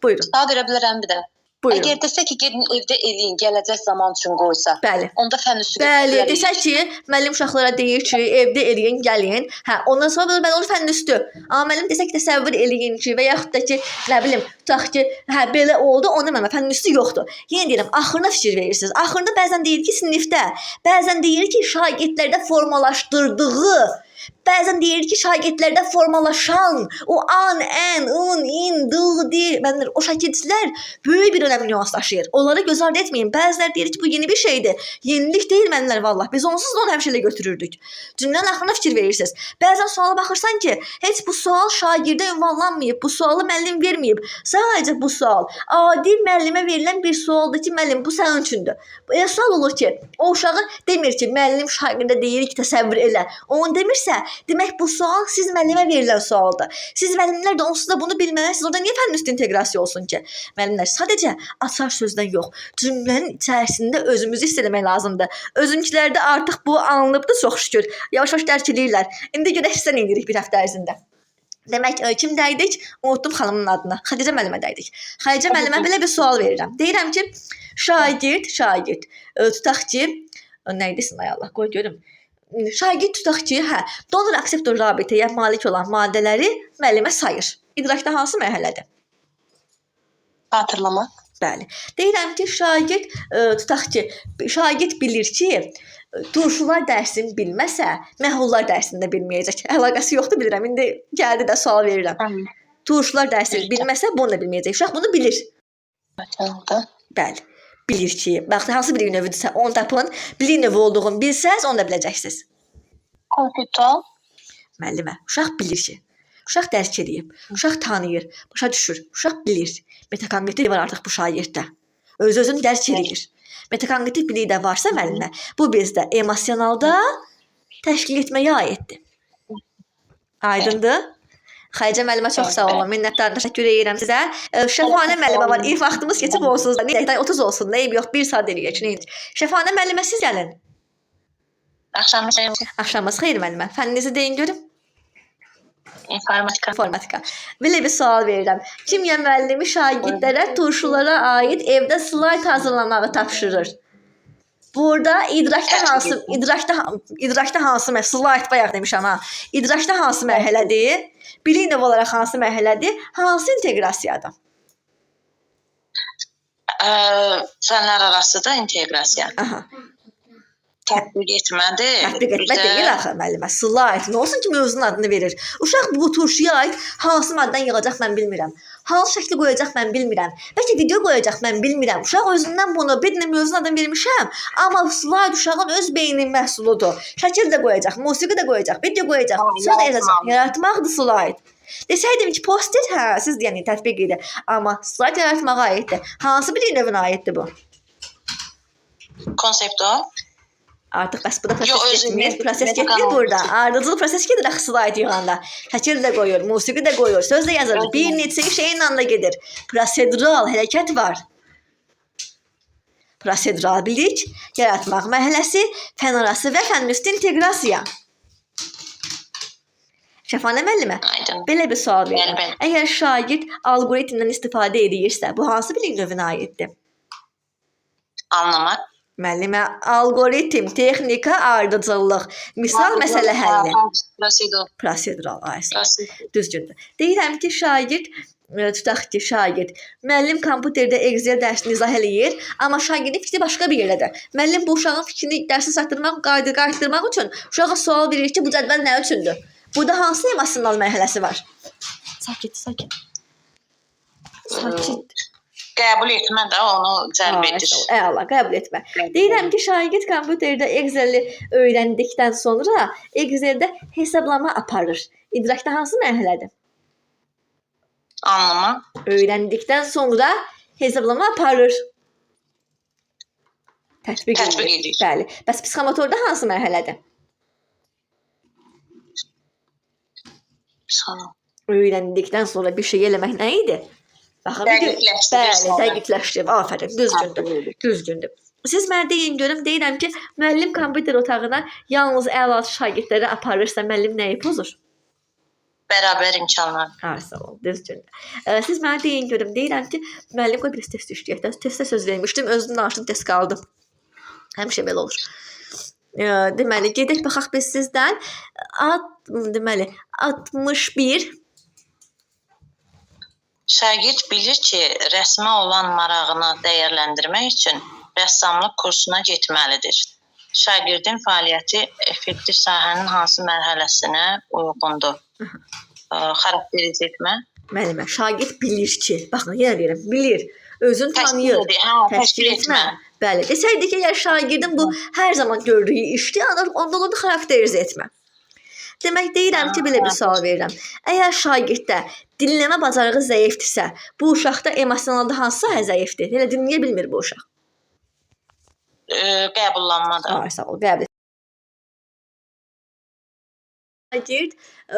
Buyurun. Sual verə bilərəm bir də. Buyurun. Əgər desə ki, gedin evdə eləyin, gələcək zaman üçün qoysa. Bəli. Onda fənn üstü. Bəli, desə ki, müəllim uşaqlara deyir ki, evdə eləyin, gəlin. Hə, ondan sonra bəli olur fənn üstü. Amma müəllim desə ki, təsəvvür eləyin ki, və yaxud da ki, nə bilim, tutaq ki, hə belə oldu, onda müəllimə fənn üstü yoxdur. Yenə deyirəm, axırına fikir verirsiniz. Axırında bəzən deyir ki, sinifdə, bəzən deyir ki, şagirdlərdə formalaşdırdığı Bəzən deyir ki, şagirdlərdə formalaşan o an, ən, un, in, d, d, müəllimlər, o şəkilçilər böyük bir önəmli nüans daşıyır. Onları göz ardı etməyin. Bəziləri deyir ki, bu yeni bir şeydir. Yenilik deyil müəllimlər vallah. Biz onsuz da onu həmişə elə götürürdük. Cümlənin axırına fikir verirsiniz. Bəzən suala baxırsan ki, heç bu sual şagirdə ünvanlanmayıb, bu sualı müəllim verməyib. Sadəcə bu sual adi müəllimə verilən bir sualdır ki, müəllim bu sənin üçündür. Elə sual olur ki, o uşağı demir ki, müəllim şagirdə deyir ki, təsəvvür elə. Onu demirsə, demək bu sual siz müəllimə verilən sualdır. Siz müəllimlər də onsuz da bunu bilməlisiniz. Orada niyə fənn üstü inteqrasiya olsun ki? Müəllimlər sadəcə açar sözdən yox, cümlənin içərisində özümüzü hiss eləmək lazımdır. Özümkilərdə artıq bu alınıbdır çox şükür. Yavaş-yavaş dərk eləyirlər. İndi görək sizə nə edirik bir həftə ərzində. Demək, kim dəydik? Unutdum xanımın adını. Xədicə müəllimə dəydik. Xədicə müəllimə belə bir sual verirəm. Deyirəm ki, şagird, tutaq ki, nə idisin ay Allah, qoy görüm. Şagird tutaq ki, hə, donor akseptor rabitəyə malik olan maddələri müəllimə sayır. İdrakda hansı mərhələdir? Xatırlamaq. Bəli. Deyirəm ki, şagird tutaq ki, şagird bilir ki, turşular dərsini bilməsə, məhlullar dərsini də bilməyəcək. Əlaqəsi yoxdur bilirəm. İndi gəldi də sual verirəm. Turşular dərsini bilməsə, bunu da bilməyəcək. Uşaq bunu bilir. Bəli. Bilir ki, bax hansı bilik növüdürsə onu tapın. Bilik növü olduğunu bilsəz, onu da biləcəksiniz. Konseptual. Müəllimə, uşaq bilir ki, uşaq dərk eləyib, uşaq tanıyır, başa düşür, uşaq bilir. Metakognitiv var artıq bu şagirddə. Öz-özünü dərk eləyir. Metakognitiv biliyi də varsa müəllimə, bu bizdə emosionalda təşkil etməyə aiddir. Aydındır? Xədicə müəllimə çox sağ olun. Minnətdaram. Təşəkkür edirəm sizə. Şəfanə müəllimə var. İlk vaxtımız keçib onsuz da. Nə 30 olsun, nə eybi yox, 1 saat eləyək. Nə eybi. Şəfanə müəllimə siz gəlin. Axşamınız xeyir. Axşamınız xeyir müəllimə. Fənninizi deyin görüm. İnformatika. İnformatika. Belə bir sual verirəm. Kimya müəllimi şagirdlərə turşulara aid evdə slayd hazırlamağı tapşırır. Burada idrakda hansı slayd bayaq demişəm ha. İdrakda hansı mərhələdir? Bilik növü olaraq hansı mərhələdir? Hansı inteqrasiyadır? Fənlər arası da inteqrasiya. Aha. Tətbiq etmədir. Tətbiq etmə deyil axı müəllimə. Slayd. Nə olsun ki, mövzunun adını verir. Uşaq bu turşuya aid hansı maddəni yığacaq mən bilmirəm. Hansı şəkli qoyacaq mən bilmirəm. Bəlkə video qoyacaq mən bilmirəm. Uşaq özündən bunu bir dənə mövzunun adını vermişəm. Amma slayd uşağın öz beyninin məhsuludur. Şəkil də qoyacaq, musiqi də qoyacaq, video qoyacaq, söz də yazacaq. Yaratmaqdır slayd. Desəydim ki, poster, hə, siz deyən tətbiq idi. Amma slayd yaratmağa aiddir. Hansı bir növünə aiddir bu? Konseptual. Artıq bəs bu da proses getmir. Proses getmir burada. Ardıcıl proses gedir axı slayd yığanda. Şəkil də qoyur, musiqi də qoyur, söz də yazır. Bir neçə iş eyni anda gedir. Prosedural hərəkət var. Prosedural bilik, yaratmaq mərhələsi, fənn arası və fənn üstü inteqrasiya. Şəfanə müəllimə, belə bir sual verirəm. Əgər şagird alqoritmdən istifadə edirsə, bu hansı bilik növünə aiddir? Anlamaq. Müəllimə, alqoritm, texnika, ardıcıllıq, misal məsələ həlli. Prosedural. Düzgündür. Deyirəm ki, şagird, tutaq ki, şagird, müəllim kompüterdə Excel dərsini izah eləyir, amma şagirdin fikri başqa bir yerdədir. Müəllim bu uşağın fikrini dərsi çatdırmaq, qayıtdırmaq üçün uşağa sual verir ki, bu cədvəl nə üçündür? Burada hansı emosional mərhələsi var? Sakit, sakit. Sakit. Qəbul etmə də onu cəlb edir. Əla, qəbul etmə. Deyirəm ki, şagird kompüterdə Excel-i öyrəndikdən sonra Excel-də hesablama aparır. İdrakda hansı mərhələdir? Anlama. Öyrəndikdən sonra hesablama aparır. Tətbiq edir. Bəli. Bəs psixomotorda hansı mərhələdir? Öyrəndikdən sonra bir şey eləmək nə idi? Baxın, dəqiqləşdirir. Bəli, dəqiqləşdirir. Afərin, düzgündür. Düzgündür. Siz mənə deyin görüm, deyirəm ki, müəllim kompüter otağına yalnız əlaçı şagirdləri aparırsa, müəllim nəyi pozur? Bərabər imkanlar. Ha, sağ ol, düzgündür. Siz mənə deyin görüm, deyirəm ki, müəllim qoy biraz test düşdü. Testə söz vermişdim, özüm danışdım, test qaldım. Həmişə belə olur. Deməli, gedək baxaq biz sizdən. Deməli, 61. Şagird bilir ki, rəsmə olan marağını dəyərləndirmək üçün rəssamlıq kursuna getməlidir. Şagirdin fəaliyyəti effektiv sahənin hansı mərhələsinə uyğundur? Xarakterizə etmə. Müəllimə, şagird bilir ki, baxın yenə deyirəm, bilir, özünü tanıyır. Hə, Təşkil etmə. Bəli, desəydik ki, əgər şagirdin bu hər zaman gördüyü işdir, onda olurdu xarakterizə etmə. Demək deyirəm ki, belə bir sual verirəm. Əgər şagirddə dinləmə bacarığı zəifdirsə, bu uşaqda emosionalda hansı sahə zəifdir? Elə dinləyə bilmir bu uşaq. Qəbullanmadır. Ay, sağ ol, qəbul. Şagird,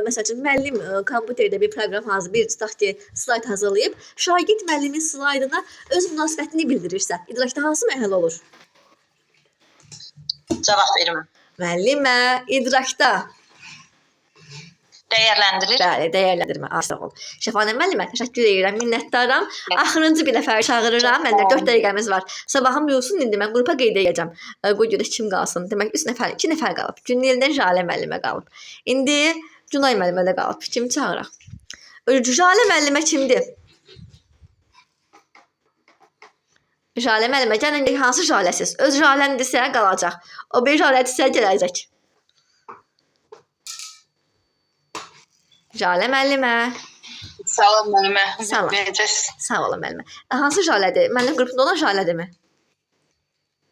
məsəl üçün müəllim kompüterdə bir proqram hazır, bir tutaq ki, slayd hazırlayıb, şagird müəllimin slaydına öz münasibətini bildirirsə, idrakda hansı mərhələ olur? Cavab vermə. Müəllimə, idrakda. Dəyərləndirir. Bəli, dəyərləndirmə. Ay, sağ ol. Şəfanə müəllimə, təşəkkür edirəm, minnətdaram. Axırıncı bir nəfər çağırıram. Məndə 4 dəqiqəmiz var. Sabahın yoxsun indi mən qrupa qeyd edəcəm. Qoy görək kim qalsın. Demək 3 nəfər, 2 nəfər qalıb. Güneldən Jalə müəllimə qalıb. İndi Günay müəllimə də qalıb. Kim çağıraq? Jalə müəllimə kimdir? Jalə müəllimə, gəlin hansı jaləsiz? Öz jaləmdirsə qalacaq. O bir jalədirsə gələcək. Jalə müəllimə. Salam müəllimə. Salam. Necəsiz? Sağ olun müəllimə. Hansı jalədir? Müəllim qrupunda olan jalədirmi?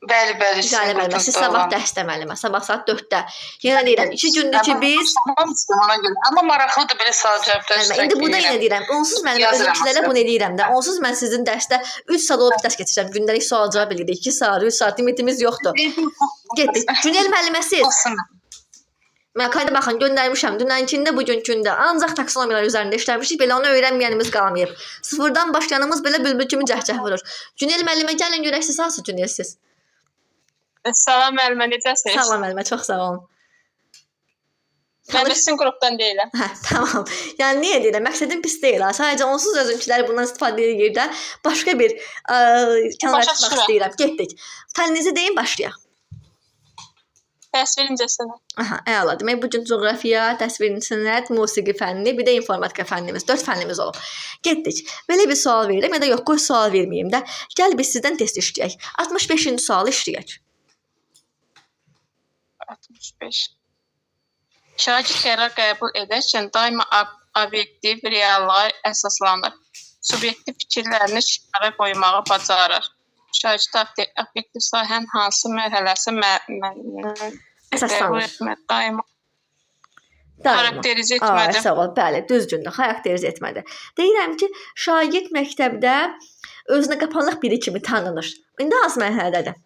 Bəli, bəli. Jalə müəllimə, siz sabah dərsdə müəllimə, sabah saat 4-də. Yenə deyirəm, 2 gündür ki biz Ona görə. Amma maraqlıdır belə sual cavablar. Müəllimə, indi burada yenə deyirəm, onsuz müəllimə Yazıram özümkilərə axı. bunu eləyirəm də. Onsuz mən sizin dərsdə 3 saat olub dərs keçirəm. Gündəlik sual cavab eləyirik. 2 saat, 3 saat limitimiz yoxdur. Getdik. Günel müəlliməsi. Olsun. Mən kayda baxın göndərmişəm. Dünənkində, bugünkündə ancaq taksonomiyalar üzərində işləmişik. Belə onu öyrənməyənimiz qalmayıb. Sıfırdan başlayanımız belə bülbül kimi cəhcəh vurur. Günel müəllimə gəlin görək siz hansı Günelsiz? Salam müəllimə, necəsiniz? Salam müəllimə, çox sağ olun. Mən də sizin qrupdan deyiləm. Hə, tamam. Yəni niyə deyirəm? Məqsədim pis deyil ha. Sadəcə onsuz özümkilər bundan istifadə edir də başqa bir kənara Başa çıxmaq düşürəm. istəyirəm. Getdik. Fənninizi deyin, başlayaq. Təsvir incəsənət. Aha, əla. Demək bu gün coğrafiya, təsvir sənət, musiqi fənni, bir də informatika fənnimiz, 4 fənnimiz olub. Getdik. Belə bir sual verirəm ya da yox, qoy sual verməyim də. Gəl biz sizdən test işləyək. 65-ci sualı işləyək. 65. Şagird qərar qəbul edərkən daima obyektiv reallığa əsaslanır. Subyektiv fikirlərini kənara qoymağı bacarır. Şagird obyektiv sahənin hansı mərhələsi qəbul Əsaslanır. etmə, daima Daima. xarakterizə Ay, etmədir. sağ ol. Bəli, düzgündür. Xarakterizə etmədir. Deyirəm ki, şagird məktəbdə özünə qapanıq biri kimi tanınır. İndi hansı mərhələdədir?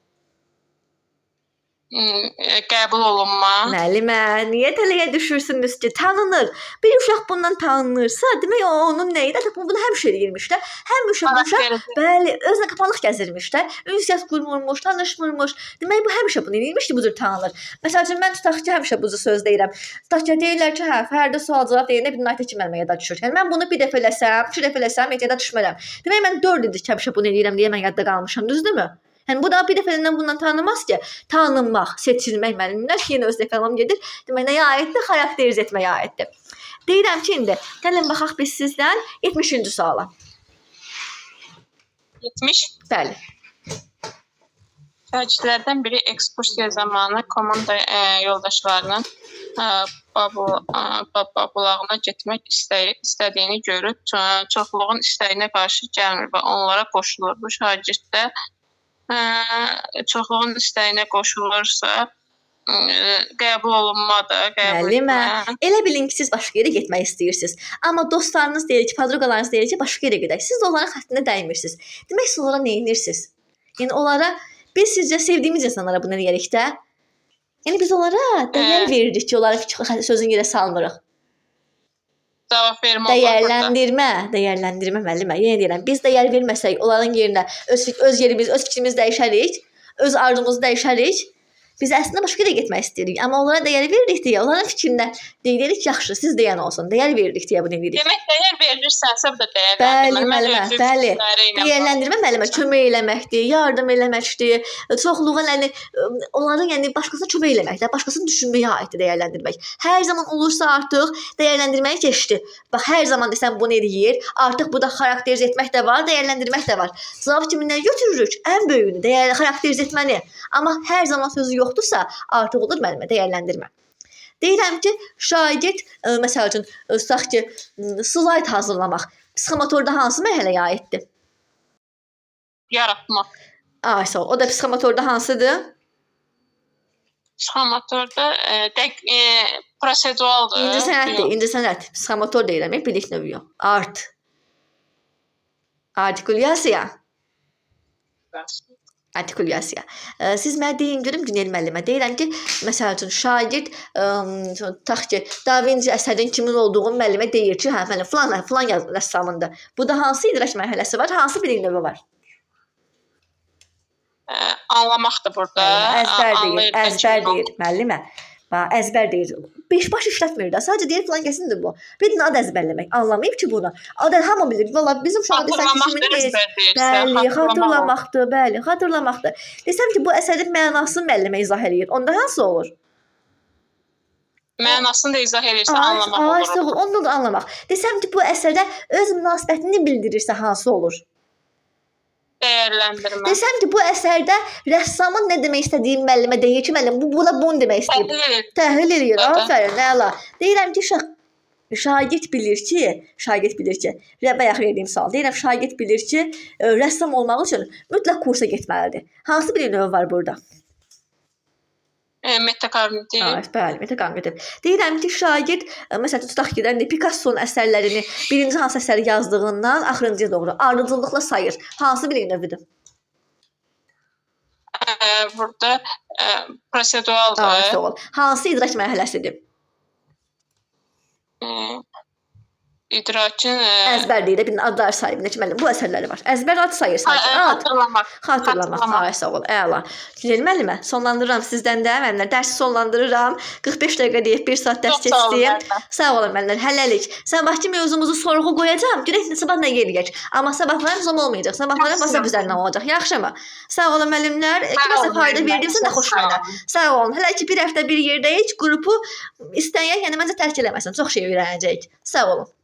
Qəbul olunma. Müəllimə, niyə tələyə düşürsünüz ki? Tanınır. Bir uşaq bundan tanınırsa, demək o onun nə idi? Bunu həmişə eləyirmiş də. Həmişə bu uşaq Xarakterizə bəli, özünə qapanıq gəzirmiş də. Ünsiyyət qurmurmuş, tanışmırmış. Demək bu həmişə bunu eləyirmiş ki, bu cür tanınır. Məsəl üçün mən tutaq ki, həmişə bu cür söz deyirəm. Tutaq ki, deyirlər ki, hə, Fərdə sual cavab deyəndə bir Naytə kimi mənim yada düşür. Yəni mən bunu bir dəfə eləsəm, iki dəfə eləsəm, heç yada düşmərəm. Demək mən 4 ildir ki, həmişə bunu eləyirəm deyə mən yadda qalmışam, düzdürmü? Yəni bu da bir dəfədən bundan tanınmaz ki, tanınmaq, seçilmək müəllimlər yenə öz reklamam gedir. Demək nəyə aiddir? Xarakterizə etməyə aiddir. Deyirəm ki, indi gəlin baxaq biz sizdən 70-ci suala. 70. Bəli. Şagirdlərdən biri ekskursiya zamanı komanda yoldaşlarının Babulağına getmək istədiyini görüb, çoxluğun istəyinə qarşı gəlmir və onlara qoşulur. Bu şagirddə çoxluğun istəyinə qoşulursa, qəbul olunmadır, qəbul Müəllimə, etmə. elə bilin ki, siz başqa yerə getmək istəyirsiniz. Amma dostlarınız deyir ki, podruqalarınız deyir ki, başqa yerə gedək. Siz də onların xəttinə dəymirsiniz. Demək siz onlara nə edirsiniz? Yəni onlara biz sizcə sevdiyimiz insanlara bunu eləyirik də. Yəni biz onlara dəyər veririk ki, onların sözünü yerə salmırıq. Cavab vermə olur burada. Dəyərləndirmə, dəyərləndirmə müəllimə. Yenə deyirəm, biz dəyər verməsək onların yerinə öz yerimiz, öz fikrimizi dəyişərik, öz arzumuzu dəyişərik. Biz əslində başqa yerə getmək istəyirik, amma onlara dəyər veririk deyə, onların fikrinə deyirik ki, yaxşı, siz deyən olsun. Dəyər veririk deyə bunu edirik. Demək dəyər verirsənsə bu da Bəli, dəyərləndirmə. Mən müəllimə, özüm bəli. fikirləri ilə Dəyərləndirmə müəllimə kömək eləməkdir, yardım eləməkdir, çoxluğa yəni onların yəni başqasına kömək eləməkdir, başqasını düşünməyə aiddir dəyərləndirmək. Hər zaman olursa artıq dəyərləndirməyi keçdi. Bax, hər zaman desən bunu eləyir, artıq bu da xarakterizə etmək də var, dəyərləndirmək də var. Cavab kimi nə götürürük? Ən böyüyünü, dəyər xarakterizə etməni. Amma hər zaman sözü yoxdur. yoxdursa, artıq olur müəllimə dəyərləndirmə. Deyirəm ki, şagird, məsəl üçün, tutaq ki, slayd hazırlamaq psixomotorda hansı mərhələyə aiddir? Yaratmaq. Ay, sağ ol. O da psixomotorda hansıdır? Psixomotorda prosedualdır. İncəsənətdir, incəsənət. Psixomotor deyirəm, bilik növü yox. Art. Artikulyasiya. Artikulyasiya. Siz mənə deyin görüm Günel müəllimə. Deyirəm ki, məsəl üçün şagird tutaq ki, Da Vinci əsərin kimin olduğunu müəllimə deyir ki, hə, müəllim, filan filan rəssamındır. Bu da hansı idrak mərhələsi var? Hansı bilik növü var? Anlamaqdır burada. Əzbər deyir, əzbər deyir müəllimə. Bax, əzbər deyir. Beş baş işlətmir də. Sadəcə deyir filan kəsindir bu. Bir ad əzbərləmək. Anlamayıb ki bunu. Ad hamı bilir. Valla bizim uşağa desən ki, kimin deyir. Bəli, xatırlamaqdır, bəli, xatırlamaqdır. Desəm ki, bu əsərin mənasını müəllimə izah eləyir. Onda hansı olur? Mənasını da izah eləyirsə anlamaq olur. Olur. Onda da anlamaq. Desəm ki, bu əsərə öz münasibətini bildirirsə hansı olur? Dəyərləndirmə. Desəm ki, bu əsərdə rəssamın nə demək istədiyini müəllimə deyir ki, müəllim, bu buna bunu demək istəyib. Təhlil eləyir. Afərin, əla. Deyirəm ki, şagird bilir ki, bayaq verdiyim sual. Deyirəm, şagird bilir ki, rəssam olmaq üçün mütləq kursa getməlidir. Hansı bir növ var burada? Metakognitiv. Bəli, metakognitiv. Deyirəm ki, şagird, məsələn, tutaq ki, Picasso'nun əsərlərini birinci hansı əsəri yazdığından axırıncıya doğru ardıcıllıqla sayır. Hansı bir növüdür? Burada prosedualdır. Sağ ol. Hansı idrak mərhələsidir? İdrakin... Əzbər deyir, bir adlar sayır. Ki, müəllim, bu əsərləri var. Əzbər ad sayır sadəcə. Ad. Xatırlamaq. Xatırlamaq. Ay, sağ ol. Əla. Günel müəllimə, sonlandırıram sizdən də. Müəllimlər, dərsi sonlandırıram. 45 dəqiqə deyib 1 saat dərs keçdim. Sağ olun müəllimlər, hələlik. Sabahki mövzumuzu sorğu qoyacağam. Görək sabah nə eləyək. Amma sabahlarım Zoom olmayacaq. Sabahlarım WhatsApp üzərindən olacaq. Yaxşımı? Sağ olun müəllimlər. Kiməsə fayda verdimsə nə xoş mənə. Sağ olun. Hələ ki bir həftə bir yerdəyik. Qrupu istəyən, yəni məncə tərk eləməsin. Çox şey öyrənəcəyik. Sağ olun.